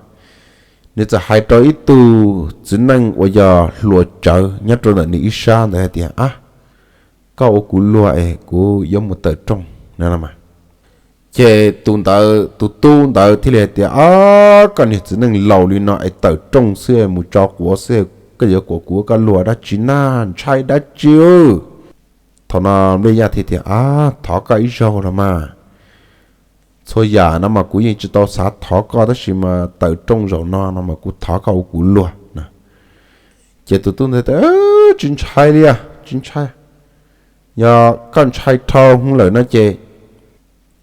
nws txawm hais rau ib tug txiv neej uas yog hluas tsawv nyob rau ntawm nws ib sab ntawd hais tias, Ab, koj ua kuv luag es kuv yuav mus tawm rooj no no mas. Ces tus ntawd tus tub ntawd thiaj li hais tias, Ab, koj niag txiv neej laus li no es tawm rooj xwb mus tso quav xwb, koj yuav kuas kuv ua koj luag dab tsi na, ntshai dab tsi? Thaum no Nplij Yaj thiaj tias, Ab, thov koj ib zaug los mas, txhua yam no mas kuv yeej tsis tau xav thov koj tab sis mas tawm rooj zaum no no mas kuv thov koj ua kuv luag na. Ces tus tub ntawd tias, Tsis ntshai li, tsis ntshai. Yog koj ntshai dhau hwv lawm no ces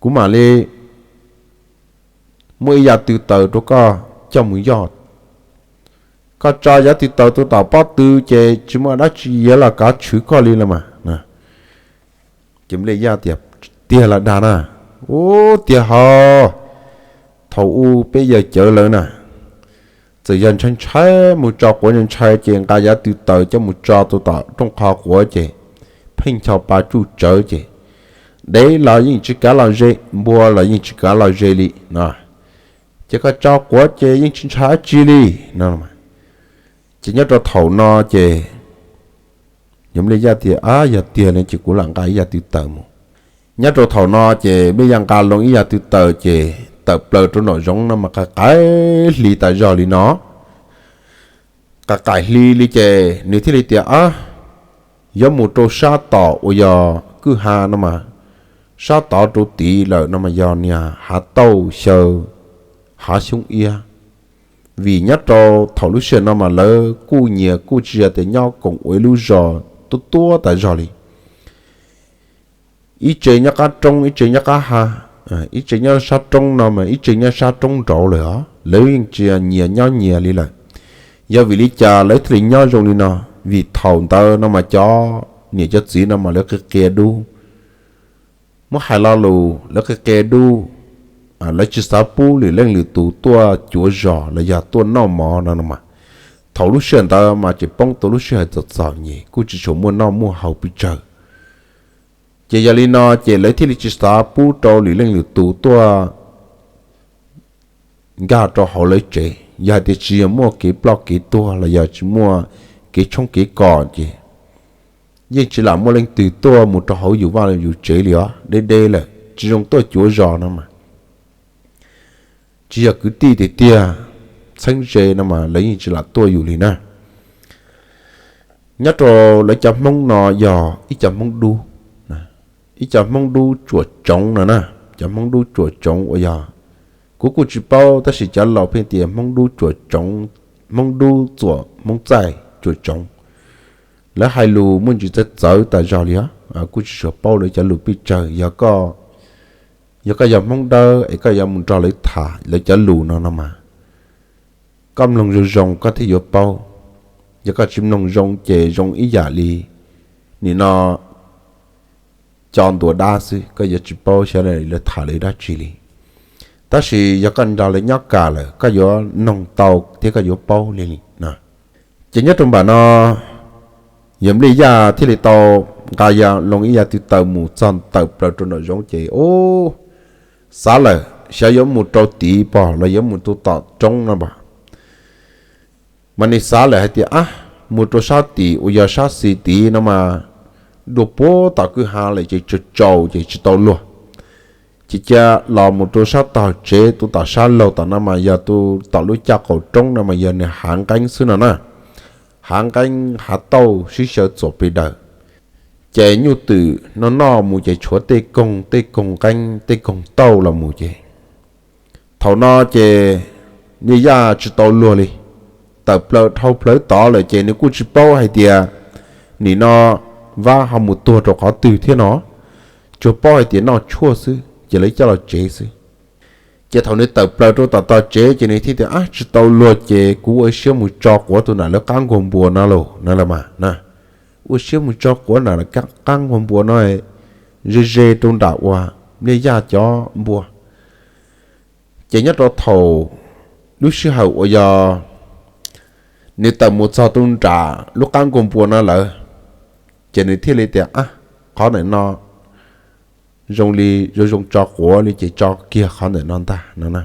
kuv mam li muaj ib yav tw taws rau koj coj mus yoj. Koj tso yav tw taws rau tom pob tw ces tsis muaj dab tsi yuav los kav tshwm koj li los mas. Ces Nplij Yaj tias, Tiag los dag na? Ub, tiag hos. Thaum ub peb yawg cawv lawv na, txawm yog ntshai ntshai mus tso quav ntshai ntshai ces nqa yav tw taws coj mus tso rau tom rooj qhov quav ces pheej ncho pa tsuj tsawv ces dev los yeej tsis kav los ze, npua los yeej tsis kav los ze li no. Ces koj tso quav ces yeej tsis ntshai dab tsi li no. Ces nyob rau thaum no ces yog Nplij Yaj tias, Ab, yog tiag li ces kuv lam nqa ib yav tw taws mus. Nyob rau thaum no ces Nplij Yaj nqa loo ib yav tw taws ces tawm plaws rau nraum zoov no mas qaim qaim hli tas zog li no. Qaim qaim hli li ces nws thiaj li tias, Ab, yuav mus rau sab tom uas yog kwj ha no mas, sab tod rau tid lawm no mas yog niag hav tauj xyaw hav xyoob iab. Vim nyob rau thaum lub sij hawm no mas lawv kuj nyias kuj tsis yog tias nyob koom ua ib lub zos tuab tuab tas zog li. Ib tse nyob qab roob, ib tse nyob qab ha, ib tse nyob sab roob no mas ib tse nyob sab roob nraud lawm os, lawv yeej tsis nyias nyob nyias li lawm. Yog vim li cas lawv thiaj li nyob zoo li no? Vim thaum ntawd no mas cov niam cov txiv no mas lawv qia qia dub, muab hais lo lus lawv qia qia dub, lawv tsis xav pub lwm leej lwm tus tuaj cuav zos los yog tuaj noj mov no no mas. Thaum lub sij hawm ntawd mas tseem poob tau lub sij hawm txom txom nyem kuj tsis tshua muaj noj muaj haus pes tsawg. Ces yog li no ces lawv thiaj li tsis xav pub rau lwm leej lwm tus tuaj nkag rau hauv lawv tsev. Yog hais tias tsis yog muaj kev ploj kev tuag los yog tsis muaj kev tshoob kev kos ces yeej tsis lam muaj leej twg tuaj mus rau hauv yus vaj yus tsev li os, deb deb lawm tsis zoo tuaj cuav zos no mas. Tsis yog kwv tij tiag tiag, txheeb ze no mas lawv yeej tsis lam tuaj yus li na. Nyob rau lawv cov Hmoob no yog ib co Hmoob dub, ib co Hmoob dub tsuam tsoov no na, cov Hmoob dub tsuam tsoov uas yog, kuv kuj tsis paub tab sis cov laus pheej tias Hmoob dub tsuam tsoov, Hmoob dub txuam Hmoob txaij tsuam tsoov. Lawv hais lus muaj ntsis txawv txawv tas zog li os, kuj tsis tshua paub lawv cov lus pes tsawg, yog koj Yog koj yog Hmoob Dawb es koj yuav mus nrog lawv tham lawv cov lus no no mas, koj mloog zoo zoo koj thiaj yuav paub. Yog koj tsis mloog zoo ces zoo ib yam li nim no co ntuas dab xwb, koj yuav tsis paub xyov lawv tham lawv dab tsi li. Tab sis yog koj nrog lawv nyob kam lawm koj yuav mloog tau thiab koj yuav paub li no. Ces nyob rau npam no, yawg Nplij Yaj thiaj li tau nqa ya loo ib yav tw taws mus txog tawm plaws rau nram zoov ces ub, xav lawm xyov yuav mus rau tid pom los yuav mus rau tom roob no pom. Mas nws xav lawm hais tias, ab, mus rau sab tim uas yog sab xis tid no mas dua puag tom kwj ha lawm ces tsaus tsaus ces tsis tau luag. Ces cia los mus rau sab tom tsev, tus tom sab laug tom no mas yog tus tom lub caj qaum roob no mas yog nws hav nqeeb xwb no na. Hav nqeeb hav tauj sib xyaw txuas plig daws. Ces nyuj twm noj noj mus ces tshuav tej koog tej koog nqeeb tej koog tauj los mus ces thaum no ces Nplij Yaj tsis tau luag li, tawm plaws dhau plawv tod lawm ces nws kuj tsis paub hais tias nim no Vab ho mus tuag rau qhov twg thiab no, tsuas paub hais tias noj tshuaj xwb ces lawv coj los tsev xwb. Ces thaum nws tawm plaws rau tom tog tsev ces nws thiaj tias, ab, tsis tau luag ces kuv ua siab mus tso quav tus nam lawv qab nkuag npua no los no los mas, ua siab mus tso quav nam lawv qab nkuag npua no ze ze rau nram uas Nplij Yaj cov npua. Ces nyob rau thaum lub sij hawm uas yog nws tawm mus txog rau nram lub qab nkuag npua no lawm, ces nws thiaj li tias, ab, qhov ntawm no zoo li zoo zoo tso quav li ces tso kiag qhov ntawm no ntag no na.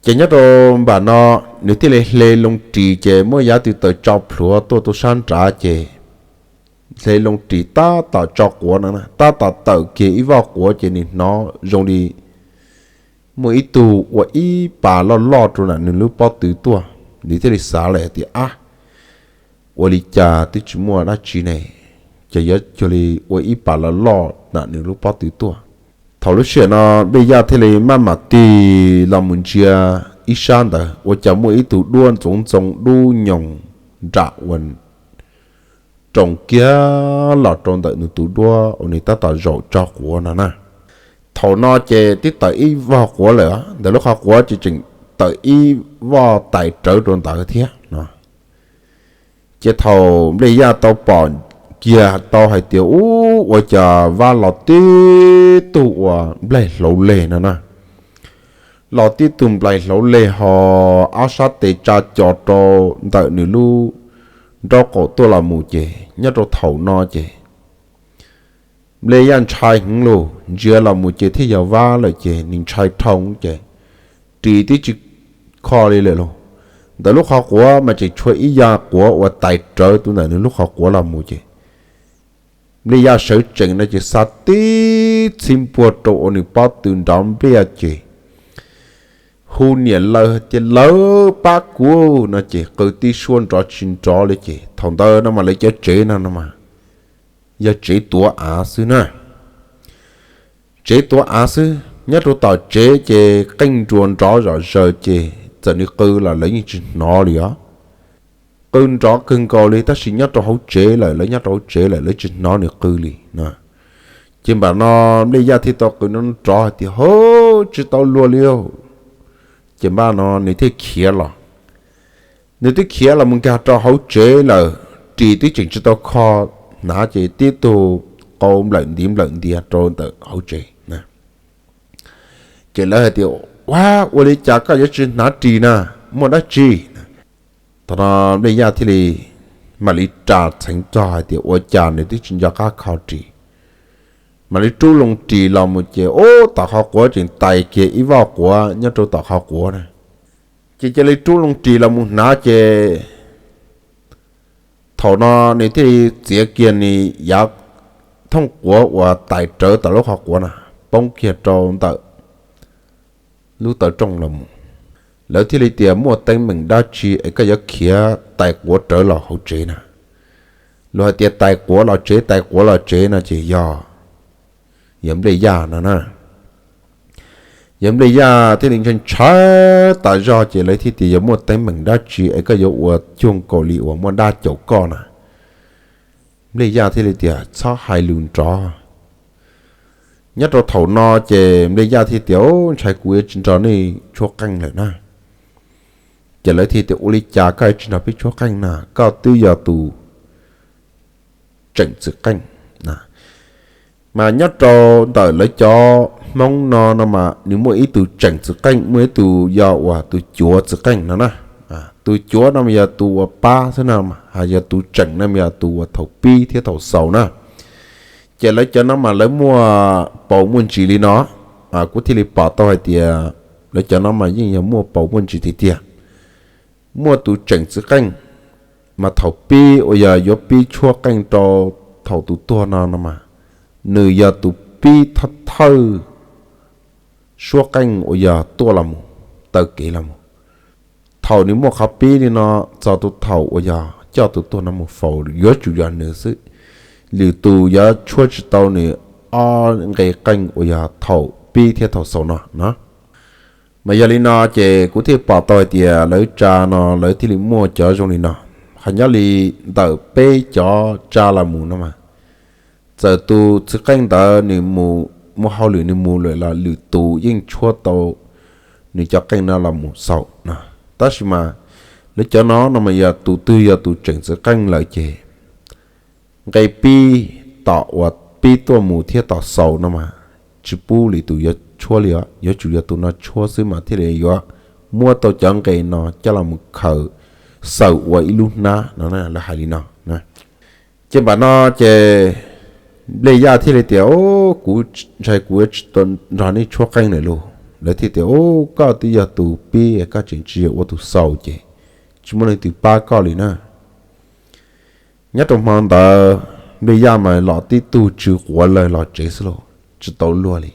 Ces nyob rau npam no nws thiaj li hle loo ris ces muab yav tw taws tso plhuav tuaj rau sab nrad ces hle loo ris tab tom tso quav no na, tab tom tawm kiag ib voj quav ces nws hnov zoo li muaj ib tug ua ib pas loj loj rau nram nws lub pob tw tuaj. Nws thiaj li xav lawm tias, ab, ua li cas twb tsis muaj dab tsi ne, ces yuav cuag li ua ib pas loj loj nram nws lub pob tw tuaj. Thaum lub sij hawm no Nplij Yaj thiaj li maj mam tig los mus ntsia ib sab ntawd ua cas muaj ib tug duab ntxoov ntxoo dub nyoos nram ua roos kiag los rau ntawm nws tus duab uas nws tab tom zaum tso quav no na. Thaum no ces twb tawm ib voj quav lawm, ntawm lub qhov quav ces tseem tawm ib voj tais rawv rau ntawd thiab no. Ces thaum Nplij Yaj tau pom kiag tau hais tias, ub, ua cas Vab los tib tug uas nplaig hlauv leg no na. Los tib tug nplaig hlauv leg ho ob sab tes tsa co rau ntawm nws lub nraub qaum tuaj los mus ces nyob rau thaum no ces Nplij Yaj ntshai heev lauj, ntsia los mus ces thiaj yog Vab lawm ces nws ntshai dhau ces ris twb tsis kho li lawm lauj. Ntawm lub qhov quav mas tseem tshuav ib yav quav uas tais rawv tus ntawm nws lub qhov quav los mus ces Nplij Yaj sawv tsees no ces xa tib txhib npuag rau uas nws pob tw nrov npliaj ces hu niam lawv tias, lawv pab kuv no ces qw tib suab nrov tsis nrov li ces thaum ntawd no mas lawv cov tsev no no mas yog tsev tuav av xwb na. Tsev tuav av xwb, nyob rau tom tsev ces qeej nruas nrov zom zaws ces txawm nws qw los lawv yeej tsis hnov li os. Qw nrov kawg nkaus li tab sis nyob rau hauv tsev lawm, lawv nyob rau hauv tsev lawm lawv tsis hnov nws qw li no. Ces npam no Nplij Yaj thiaj tau qw nrov nrov hais tias, hauv, tsis tau luag li. Ces npam no nws thiaj khiav los. Nws twb khiav los mus nkag rau hauv tsev lawm, ris twb tseem tsis tau kho hnav ces tib tug qau nplawm ntiv nplawm ntias rau ntawm hauv tsev. Ces lawv hais tias, ua, ua li cas koj yuav tsis hnav ris na, muaj dab tsi? Thaum no Nplij Yaj thiaj li mam li ras txheev txog hais tias ua cas nws twb tsis nco qab kho ris. Mam li rub loo ris los mus ces ub, tom qhov quav tseem tais kiag ib voj quav nyob rau tom qhov quav na. Ces cia li rub loo ris los mus hnav ces thaum no nws thiaj li txiav kiag nws yav thooj quav uas tais rawv tom lub qhov quav na poob kiag rau ntawm lub taw rooj los mus. Lawv thiaj li tias, muaj teeb meem dab tsi es koj yuav khiav tais quav rawv los hauv tsev na? Luag hais tias tais quav los tsev, tais quav los tsev no ces yog yawg Nplij Yaj no na. Yawg Nplij Yaj thiaj li ntshai ntshai tas zog ces lawv thiaj tias, yog muaj teeb meem dab tsi es koj yuav ua cuag nkaus li uas muaj dab caum koj na? Nplij Yaj thiaj li tias, txhob hais lus nrov. Nyob rau thaum no ces Nplej Yaj thiaj tias, Ntshai kuv yuav tsis nrog nej tshuab qeej lawm na. Ces lawv thiaj tias, Ua li cas koj yuav tsis nrog peb tshuab qeej na? Koj twb yog tus tseem txwv qeej. Mas nyob rau ntawm lawv cov Hmoob no no mas nws muaj ib tug tseem txwv qeej, muaj ib tug yog uas tus cuav txwv qeej no na. Tus cuav no mas yog tus uas pab xwb na, hos yog tus tseem no mas yog tus uas thaum pib thiab thaum xaus na. Ces lawv cov no mas lawv muaj paus muaj ntsis li no. Kuv thiaj li pom tau hais tias lawv cov no mas yeej yog muaj paus muaj ntsis tiag tiag. Muaj tus tseem txwv qeej, mas thaum pib uas yog yuav pib tshuab qeej rau thaum tus tuag no no mas, nws yog tus pib thawj thawj suab qeej uas yog tuaj los mus, taw kev los mus. Thaum nws muaj qhov pib li no, txog tus thaum uas yog coj tus tuag no mus faus yuav tsum yog nws xwb. Lwm tus yuav tshuab tsis tau nws ob nqe qeej uas yog thaum pib thiab thaum xaus no no. Mas yog li no ces kuv thiaj pom tau hais tias lawv tsa no lawv thiaj li muaj cov zoo li no. Hos nyob li ntawm peb cov tsa los mus no mas, txawm tus txwv qeej ntawd nws mus muaj hauj lwm nws mus lawm los lwm tus yeej tshuab tau nws cov qeej no los mus xaus no. Tab sis mas lawv cov no no mas yog tus twg yog tus tseem txwv qeej lawm ces nqe pib, tom uas pib tuaj mus thiab tom xaus no mas tsis pub lwm tus yuav tshuab li os, yuav tsum yog tus no tshuab xwb mas thiaj li yuav muab tau cov nqe no coj los mus khaws xaws ua ib lub hnab no, lawv hais li no. Ces npam no ces Nplej Yaj thiaj li tias, Kuv ntshai kuv yuav tsis tau nrog nej tshuab qeej lawm lauj. Lawv thiaj tias, Koj twb yog tus pib, koj tseem tsis yog ua tus xaus ces tsis muaj leej twg pab koj li na. Nyob rau hmo ntawd Nplej Yaj mas los tib tug tsw quav lawg los tsev xwb lauj, tsis tau luag li.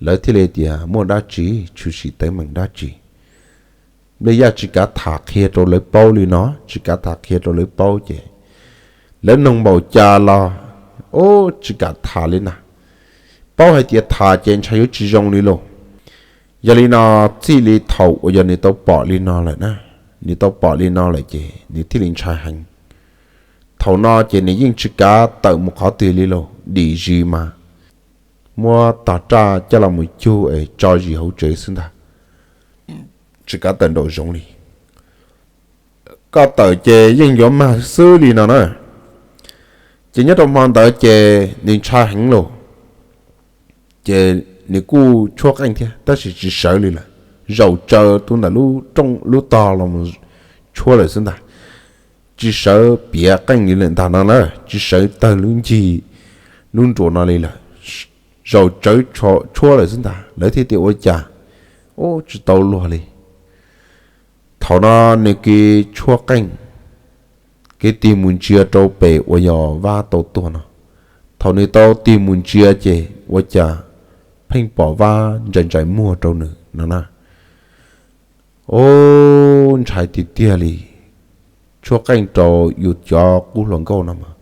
Lawv thiaj li tias, Muaj dab tsi? Tshwm sim teeb meem dab tsi? Nplej Yaj tsis kav tham qhia rau lawv paub li no, tsis kav tham qhia rau lawv paub ces lawv noog npaum cas los, Ub, tsis kam tham li na. Paub hais tias tham ces ntshai yuav tsis zoo li lauj. Yog li no, txij li thaum uas yog nws tau pom li no lawm na, nws tau pom li no lawm ces nws thiaj li ntshai heev. Thaum no ces nws yeej tsis kav tawm mus qhov twg li lauj, dim zis mas muab tog raj coj los mus cug es tso zis hauv tsev xwb ntag, tsis kav tawm nraum zoov li. Koj tawm ces yeej yuav mag xwb li no na. Ces nyob rau hmo ntawd ces nws ntshai heev lauj, ces nws kuj tshuab qeej thiab tab sis tsis sawv li lawm. Zaum tsaws tus ntawm lub rooj lub tog los tshuab lawm xwb ntag, tsis sawv piav qeej li lawm ntag no na, tsis sawv tawg lub ncig lub nruas no li lawm. Zaum tsawv tshuab lawm xwb ntag, lawv thiaj tias, Ua cas? Ub, tsis tau luag li. Thaum no nws kev tshuab qeej, kev tig mus ntsia rau pem uas yog Vab tau tuag no, thaum nws tau tig mus ntsia ces ua cas pheej pom Vab ntsais ntsais muag rau nws no na. Ub, ntshai tiag tiag li. Tshuab qeej rau yus cov qub hluas nkauj no mas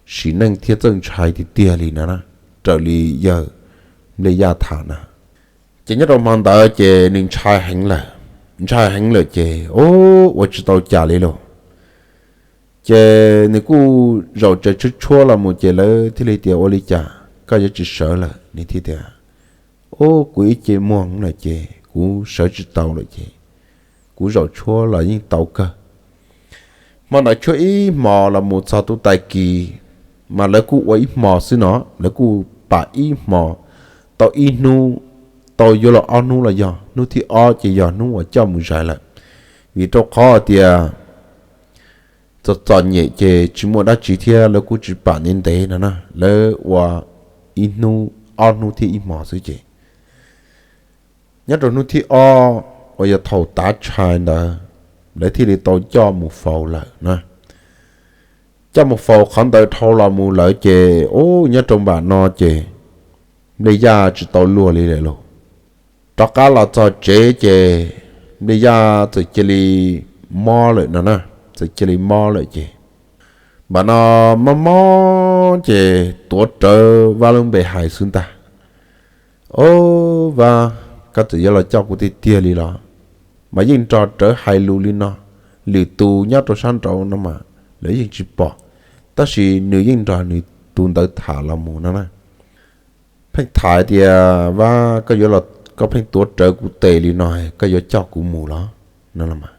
sim neej thiab txawj ntshai tiag tiag li no na, raws li yawg Nplej Yaj tham na. Ces nyob rau hmo ntawd ces nws ntshai heev lawm, ntshai heev lawm ces ub, ua tsis tau cas li lauj. Ces nws kuj zaum tsaws tshuab tshuab los mus ces lawv thiaj li tias, Ua li cas koj yuav tsis sawv lawm? Nws thiaj tias, Ub, kuv ib ce muag lawm ces kuv sawv tsis tau lawm ces kuv zaum tshuab los yeej tau kawg. Hmo ntawd tshuab ib hmos los mus txog tus tag kis, mas lawv kuj ua ib hmos xwb no, lawv kuj pam ib hmos, tau ib hnub, tau yuav los ob hnub los yog hnub thib ob ces yog hnub uas coj mus zais lawm. Vim rau qhov tias txom txom nyem ces tsis muaj dab tsi thiab lawv kuj tsis pam ntev ntev no na, lawv ua ib hnub, ob hnub thiab ib hmos xwb ces nyob rau hnub thib ob uas yog thaum tav tshais ntawd, lawv thiaj li tau coj mus faus lawm na. Coj mus faus qhov ntawd dhau los mus lawm ces ub, nyob rau npam no ces Nplej Yaj tsis tau luag li lawm lauj. Rov qab los txog tsev ces Nplej Yaj txawm cia li mob lawm no na, txawm cia li mob lawm ces npam no mob mob ces tuav rawv Vab lub npe hais xwb ntag. Ob, Vab, koj txawm yuav los coj kuv tiag tiag li los? Mas yeej nrog rawv hais lus li no, lwm tus nyob rau sab nraud no mas lawv yeej tsis pom, tab sis nws yeej nrog nws tus ntawd tham los mus no na. pheej tham tias, Vaj, koj yuav los, koj pheej tuav rawv kuv tes li no, koj yuav coj kuv mus los? No los mas,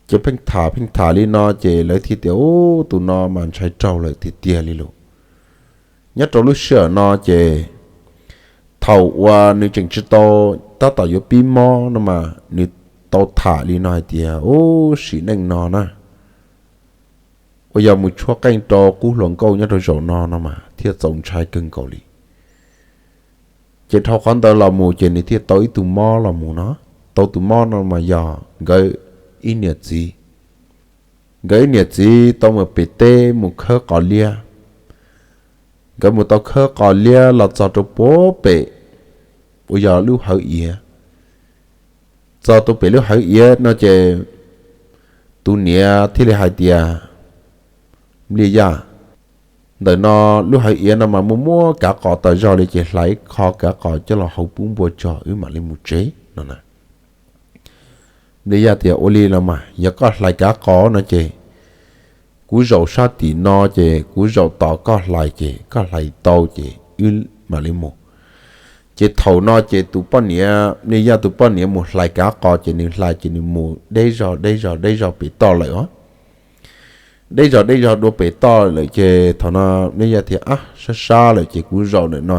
ces pheej tham pheej tham li no ces lawv thiaj tias, Ub, tus no mas ntshai raug lawm tiag tiag li lauj. Nyob rau lub sij hawm no ces thaum uas nws tseem tsis tau, tab tom yuav pib mob no mas nws tau tham li no hais tias, Ub, sim neej no na, uas yog mus tshuab qeej rau qub hluas nkauj nyob rau zaum no no mas thiaj txaus ntshai kawg nkaus li. Ces dhau qhov ntawd los mus ces nws thiaj tau ib tug mob los mus no. Tau tus mob no mas yog nkawd ib niam txiv. Nkawd ib niam txiv tau mus pem teb mus khawb qos liab. Nkawd mus tau khawb qos liab los txog rau puag pem uas yog lub hawv iav. Txog rau pem lub hawv iav no ces tus niam thiaj li hais tias, Npliaj Yaj, ntawm no lub hawv iav no mas muaj muab kav qos tas zog li, ces hlais ib qho kav qos coj los hau pub npua tso wb mam li mus tsev no na. Npliaj Yaj tias, Ua li los mas, yog koj hlais kav qos no ces kuv zaum sab tim no, ces kuv zaum tos koj hlais, ces koj hlais tau ces wb mam li mus. Ces thaum no ces tus poj niam, Npliaj Yaj tus poj niam mus hlais kav qos ces nws hlais ces nws mus deb zog deb zog deb zog pem toj lawm os. Deb zog deb zog dua pem toj lawm ces thaum no Npliaj Yaj thiaj, Ab, sab sab lawm ces kuv zaum ntawm no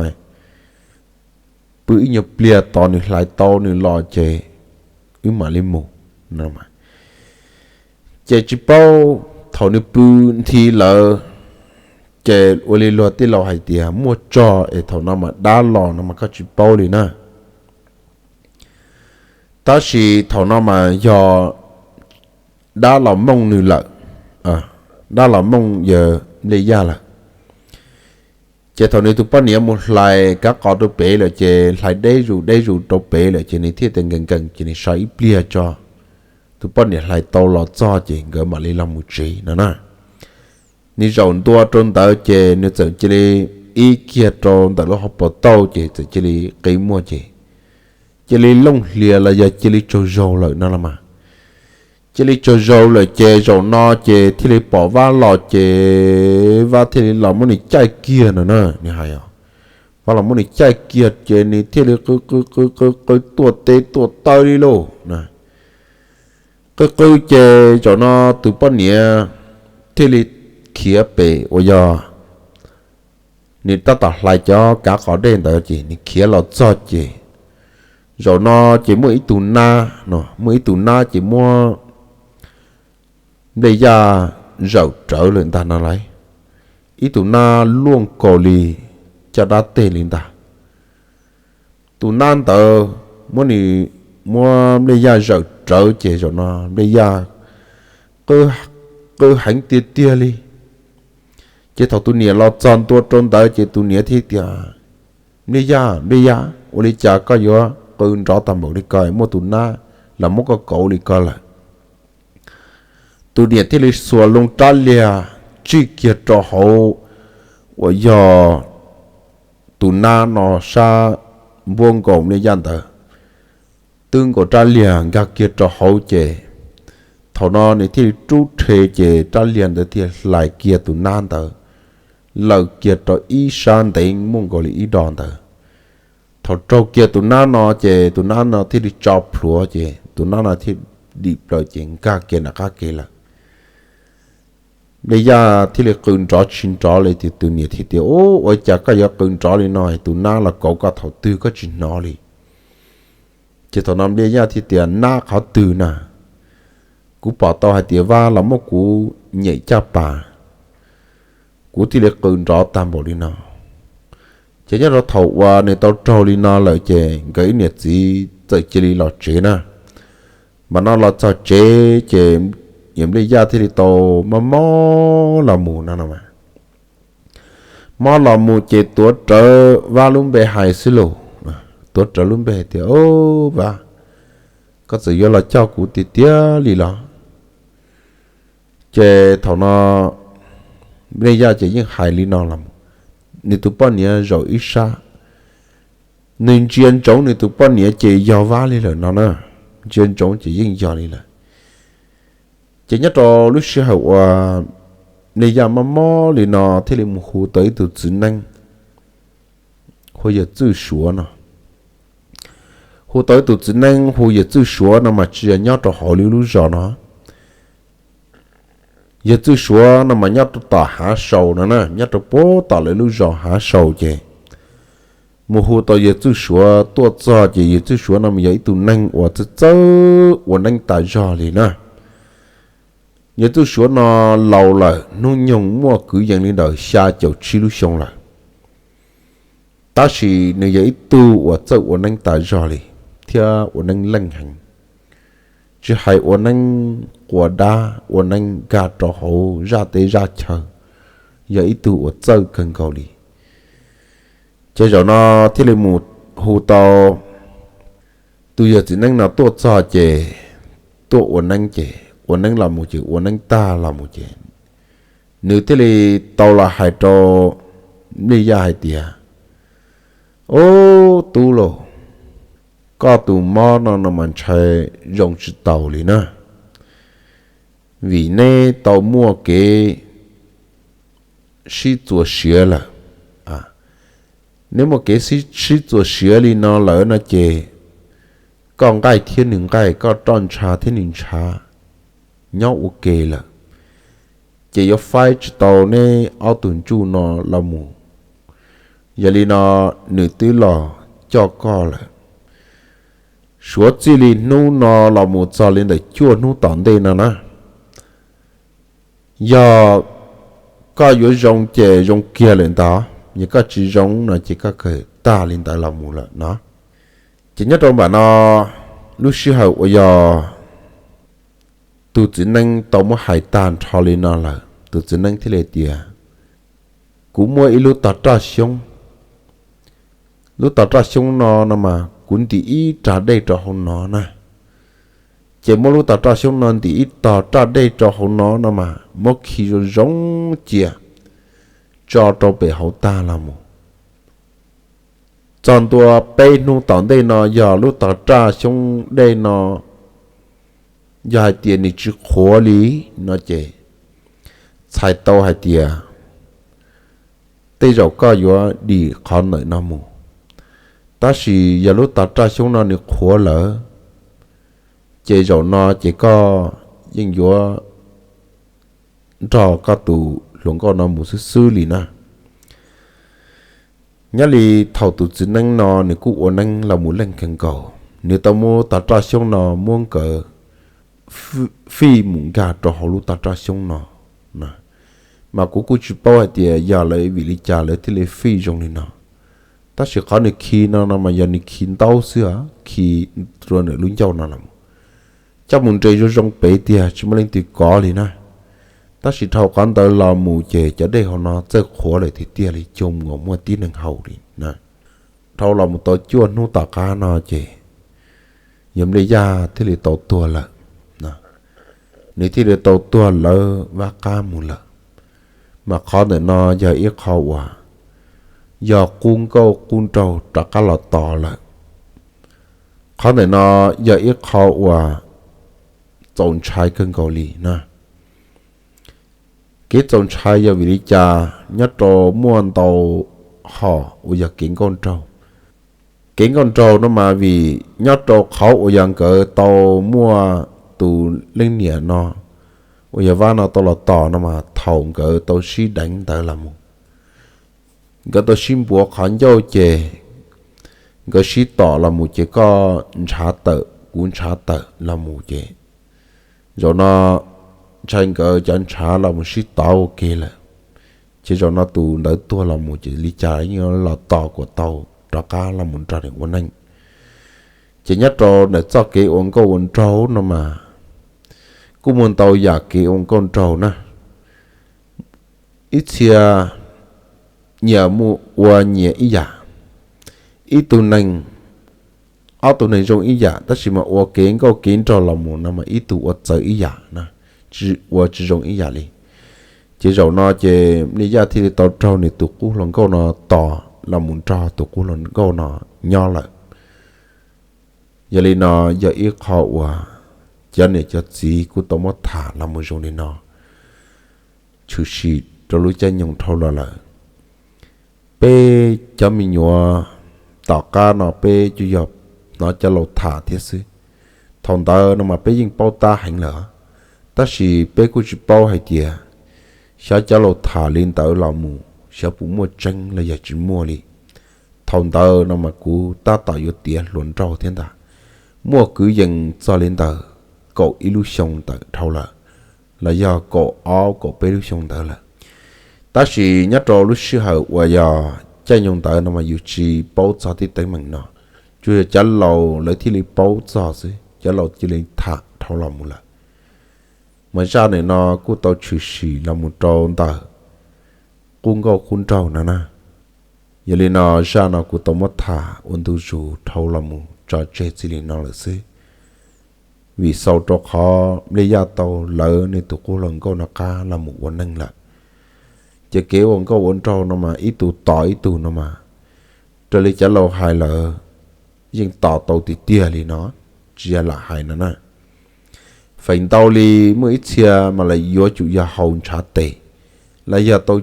pw ib nyuag pliag, tos nws hlais tau nws los ces wb mam li mus. Ces tsis paub, thaum nws pw nthi lawm ces ua li luag tij laus hais tias muaj tso es thaum no mas dab los no mas koj tsis paub li na. Tab sis thaum no mas yog dab los mooj nws lawm, dab los mooj yawg Npliaj Yaj lawm. Ces thaum nws tus poj niam mus hlais kav qos rau pem lawm ces hlais deb zus deb zus rau pem lawm ces nws thiaj tias nkees nkees ces nws so ib pliag tso, tus poj niam hlais tau los txog ces nkawd mam li los mus tsev no na. Nws zaum ntua rau ntawd ces nws txawm cia li ib kiag rau ntawm lub hauv paus tauj ces txawm cia li qi muag ces cia li looj hlias los yog cia li tsaug zog lawm no los mas. Cia li tsaug zog lawm ces zaum no ces thiaj li pom Vab los ces Vab thiaj li los muab nws caij kiag no na, nws hais os. Vab los muab nws caij kiag ces nws thiaj li qw qw qw qw qw tuaj tes tuaj taw li lauj. Qw qw ces zaum no tus poj niam thiaj li khiav pem uas yog nws tab tom hlais cov kav qos dej ntawd ces nws khiav los txog ces zaum no ces muaj ib tug nab no, muaj ib tug nab ces muab Npliaj Yaj zawm rawv lawm ntag no lauj. Ib tug nab luaj nkaus li caj dab teg li ntag. Tus nab ntawd muab nws, muab Npliaj Yaj zawm rawv ces zaum no Npliaj Yaj qw heev tiag tiag li. Ces thaum tus niam los txog ntua rau ntawd ces tus niam thiaj tias, Npliaj Yaj, Npliaj Yaj, ua li cas koj yuav qw nrov tag npaum li ko, muaj tus nab los muab koj kauv li ko lawm? Tus niam thiaj li xuas loo rab liag tsij kiag rau hauv uas yog tus nab no sab npuab nkaus Npliaj Yaj ntawd, twb nkaus rab liag nkag kiag rau hauv ces thaum no nws thiaj li rub rhe ces rab liag ntawd thiaj hlais kiag tus nab ntawd lawm kiag rau ib sab ntev muaj nkaus li ib do ntawd. Thaum raug kiag tus nab no ces tus nab no thiaj li tso plhuav ces tus nab no thiaj dim plaws ces nkag kiag nram qab ke lawm. Npliaj Yaj thiaj li qw nrov tsis nrov li, tus niam thiaj tias, Ub, ua cas koj yuav qw nrov li no, tus nab los kauv koj thaum twg koj tsis hnov li? Ces thaum no Npliaj Yaj thiaj tias, Nab qhov twg na? Kuv pom tau hais tias Vab los muab kuv nyem caj pas, kuv thiaj li qw nrov tag npaum li no. Ces nyob rau thaum uas nws tau raug li no lawm ces nkawd ib niam txiv txawm cia li los tsev na. Mas no los txog tsev ces yawm Npliaj Yaj thiaj li tau mob mob los mus no no. Mob los mus ces tuav rawv Vab lub npe hais xwb lauj. Tuav rawv lub npe hais tias, Au Vab, koj txawm yuav los coj kuv tiag tiag li los? Ces thaum no Npliaj Yaj ces yeej hais li no los, nws tus poj niam zaum ib sab, nws ntsia ntsoov nws tus poj niam ces yog Vab li lawm no na, ntsia ntsoov ces yeej yog li lawm. Ces nyob rau lub sij hawm uas Npliaj Yaj mob mob li no thiaj li mus hu tau ib tug txiv neeb. hu Yawg Txwj Suav no. Hu tau ib tug txiv neeb hu Yawg Txwj Suav no mas tsis yog nyob rau hauv li lub zos no. Yawg Txwj Suav no mas nyob rau tom Hav Saus no na, nyob rau puag tom lawv lub zos Hav Saus ces mus hu tau Yawg Txwj Suav tuaj txog ces Yawg Txwj Suav no mas yog ib tug neeg uas txawj txawj ua neeb tas zog li na. Yawg Txwj Suav no laus lawm, hnub nyoog muaj kwv yees li ntawm xya caum tsib lub xyoo lawm, tab sis nws yog ib tug uas txawj ua neeb tas zog li thiab ua neeb leej heev, tsis hais ua neeb quas dab, ua neeb nkag rau hauv zaj teb zaj chaw, yog ib tug uas txawj kawg nkaus li. Ces zaum no thiaj li mus hu tau tus yawg txiv neeb no tuaj txog ces tuaj ua neeb ces ua neeb los mus ces ua neeb tag los mus ces nws thiaj li tau los hais rau Nplij Yaj hais tias, Ub, tub lauj, koj tus mob no no mas ntshai zoo tsis taus li na, vim neb tau muaj kev sib txuas siav lawm. Neb muaj kev sib txuas siav li no lawm no ces koj nqaij thiab nws nqaij, koj roj ntsha thiab nws ntsha nyob ua ke lawm, ces yuav faib tsis tau neb ob tug ntsuj no los mus. Yog li no nws twb los coj koj lawm, suav txij li hnub no los mus txog li ntawm cuaj hnub tom ntej no na, yog koj yuav zoo ces zoo kiag lawm ntawd, yog koj tsis zoo no ces koj kawg tag li ntawd los mus lawm no. Ces nyob rau npam no, lub sij hawm uas yog tus txiv neeb tau muab hais tag nrho li no lawm, tus txiv neeb thiaj li tias, Kuv muaj ib lub tog raj xyoob. Lub tog raj xyoob no no mas kuv ntim ib raj dej rau hauv no na. Ces muab lub tog raj xyoob no ntim ib tog raj dej rau hauv no no mas muab khi zoo zoo cia tso rau pem hauv tag los mus. Txog ntua peb hnub tom ntej no yog lub tog raj xyoob dej no, yog hais tias nws tsis qhuav li no ces txhais tau hais tias tej zaum koj yuav dim qhov ntawm no mus. Tab sis yog lub tog raj xyoob no nws qhuav lawm, ces zaum no ces koj yeej yuav nrog koj tus hluas nkauj no mus xwb xwb li na. Nyob li thaum tus txiv neeb no nws kuj ua neeb los mus leej kawg nkaus, nws tau muab tog raj xyoob no muab nkawd fij mus nkag rau hauv lub tog raj xyoob no. Mas kuv kuj tsis paub hais tias yog lawv vim li cas lawv thiaj li fij zoo li no, tab sis qhov nws khi no no mas yog nws khi ntaub xwb, khi rau nws lub ncauj no los coj mus nres zoo zoo pem tiag tsis muaj leej twg kov li na. Tab sis dhau qhov ntawd los mus ces cov dej hauv no txawj qhuav lawm tiag tiag li, cuag uas muaj tib neeg haus li na. Dhau los mus tau cuaj hnub tom qab no ces yawg Nplij Yaj thiaj li tau tuag lawm. Nws thiaj li tau tuag lawv vaj qab mus lawm. Mas qhov ntawm no yog ib qho uas yog qub nkauj qub nraug rov qab los tos lawm. Qhov ntawm no yog ib qho uas txaus ntshai kawg nkaus li na. Kev txaus ntshai yog vim li cas? Nyob rau muaj ntau hom uas yog kev nkauj nraug. Kev nkauj nraug no mas vim nyob rau qhov uas yog nkawd tau muaj tus leej niam no uas yog Vab no tau los tos no mas thaum nkawd tau sib deev ntawd los mus, nkawd tau sib npuav qhov ncauj ces nkawd sib tom los mus ces koj ntshav tawm kuv ntshav tawm los mus ces zaum no ntshai nkawd cov ntshav los mus sib tov ua ke lawm. Ces zaum no tus ntawd tuag los mus ces li cas los tos kom tau rov qab los mus nrog nws ua neej. Ces nyob rau ntawm txoj kev ua nkauj ua nraug no mas kuj muaj ntau yam kev ua nkauj nraug na. Ib txhia nyias mus ua nyias ib yam, ib tug neeg, ob tug neeg zoo ib yam tab sis mas ua kev nkauj kev nraug los mus no mas ib tug ua txawv ib yam na, ua tsis zoo ib yam li. Ces zaum no ces Nplij Yaj thiaj li tau raug nws tus qub hluas nkauj no tos los mus nrog tus qub hluas nkauj no nyob lawm. Yog li no yog ib qho uas cov niam cov txiv kuj tau muab tham los mus zoo li no, tshwm sim rau lub caij nyoog dhau los lawm. Peb Cov me nyuam, tom qab no peb tsuas yog hnov cov laus tham thiab xwb. Thaum ntawd no mas peb yeej paub tab heev lawm, tab sis peb kuj tsis paub hais tias xyov cov laus tham li ntawd los mus xyov puas muaj tseeb los yog tsis muaj li. Thaum ntawd no mas kuv tab tom yuav tiav hluas nraug thiab ntag, muaj kwv yees txog li ntawm kaum ib lub xyoo ntawm dhau lawm, los yog kaum ob kaum peb lub xyoo ntawd lawm. Tab sis nyob rau lub sij hawm uas yog caij nyoog ntawd no mas yus tsis paub txog tej teeb meem no, tsuas yog cov laus lawv thiaj li paub txog xwb, cov laus cia li tham dhau los mus lawm. Mas zaj nim no kuj tau tshwm sim los mus rau ntawm qub nkauj qub nraug no na. Yog li no zaj no kuv tau muab tham ua ntu zus dhau los mus tso tseg txij li no lawm xwb. Vim xaus rau qhov Npliaj Yaj tau lawv nws tus qub hluas nkauj no qab los mus ua neej lawm, ces kev ua nkauj ua nraug no mas ib tug tos ib tug no mas, raws li cov laus hais lawm, yeej tos tau tiag tiag li no, tsis yog lam hais no na. Feem ntau li muaj ib txhia mas lawv yuav tsum yog haus ntshav tes, los yog tau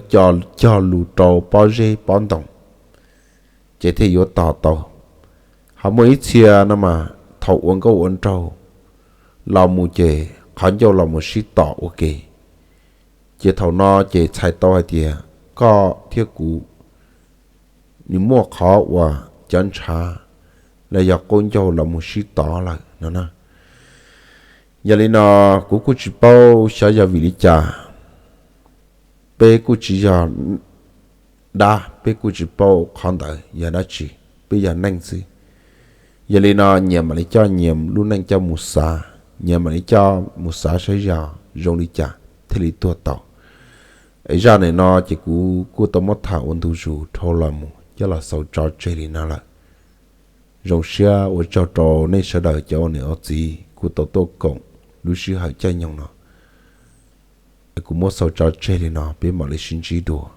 cog lus rau pob zeb pob ntoo, ces thiaj yuav tos tau. Ho muaj ib txhia no mas thaum ua nkauj ua nraug los mus ces qhov ncauj los mus sib tom ua ke, ces thaum no ces txhais tau hais tias koj thiab kuv nws muaj qhov uas cov ntshav los yog qub ncauj los mus sib tov lawm no na. Yog li no kuv kuj tsis paub xyov yog vim li cas, peb kuj tsis yog dab, peb kuj tsis paub qhov ntawd yog dab tsi, peb yog neeg xwb. Yog li no nyias mam li coj nyias lub neej coj mus xav, nyias mam li coj mus xav saib yog zoo li cas thiaj li tuag tau. Es zaj nim no ces kuv kuj tau muab tham ua ntu zus dhau los mus coj los xaus tso tseg li no lawm. Zoo siab ua tsaug rau nej sawv daws cov ua niam ua txiv kuj tau tuaj koom lub sij hawm caij nyoog no. Kuv muab xaus tso tseg li no, peb mam li sib ntsib dua.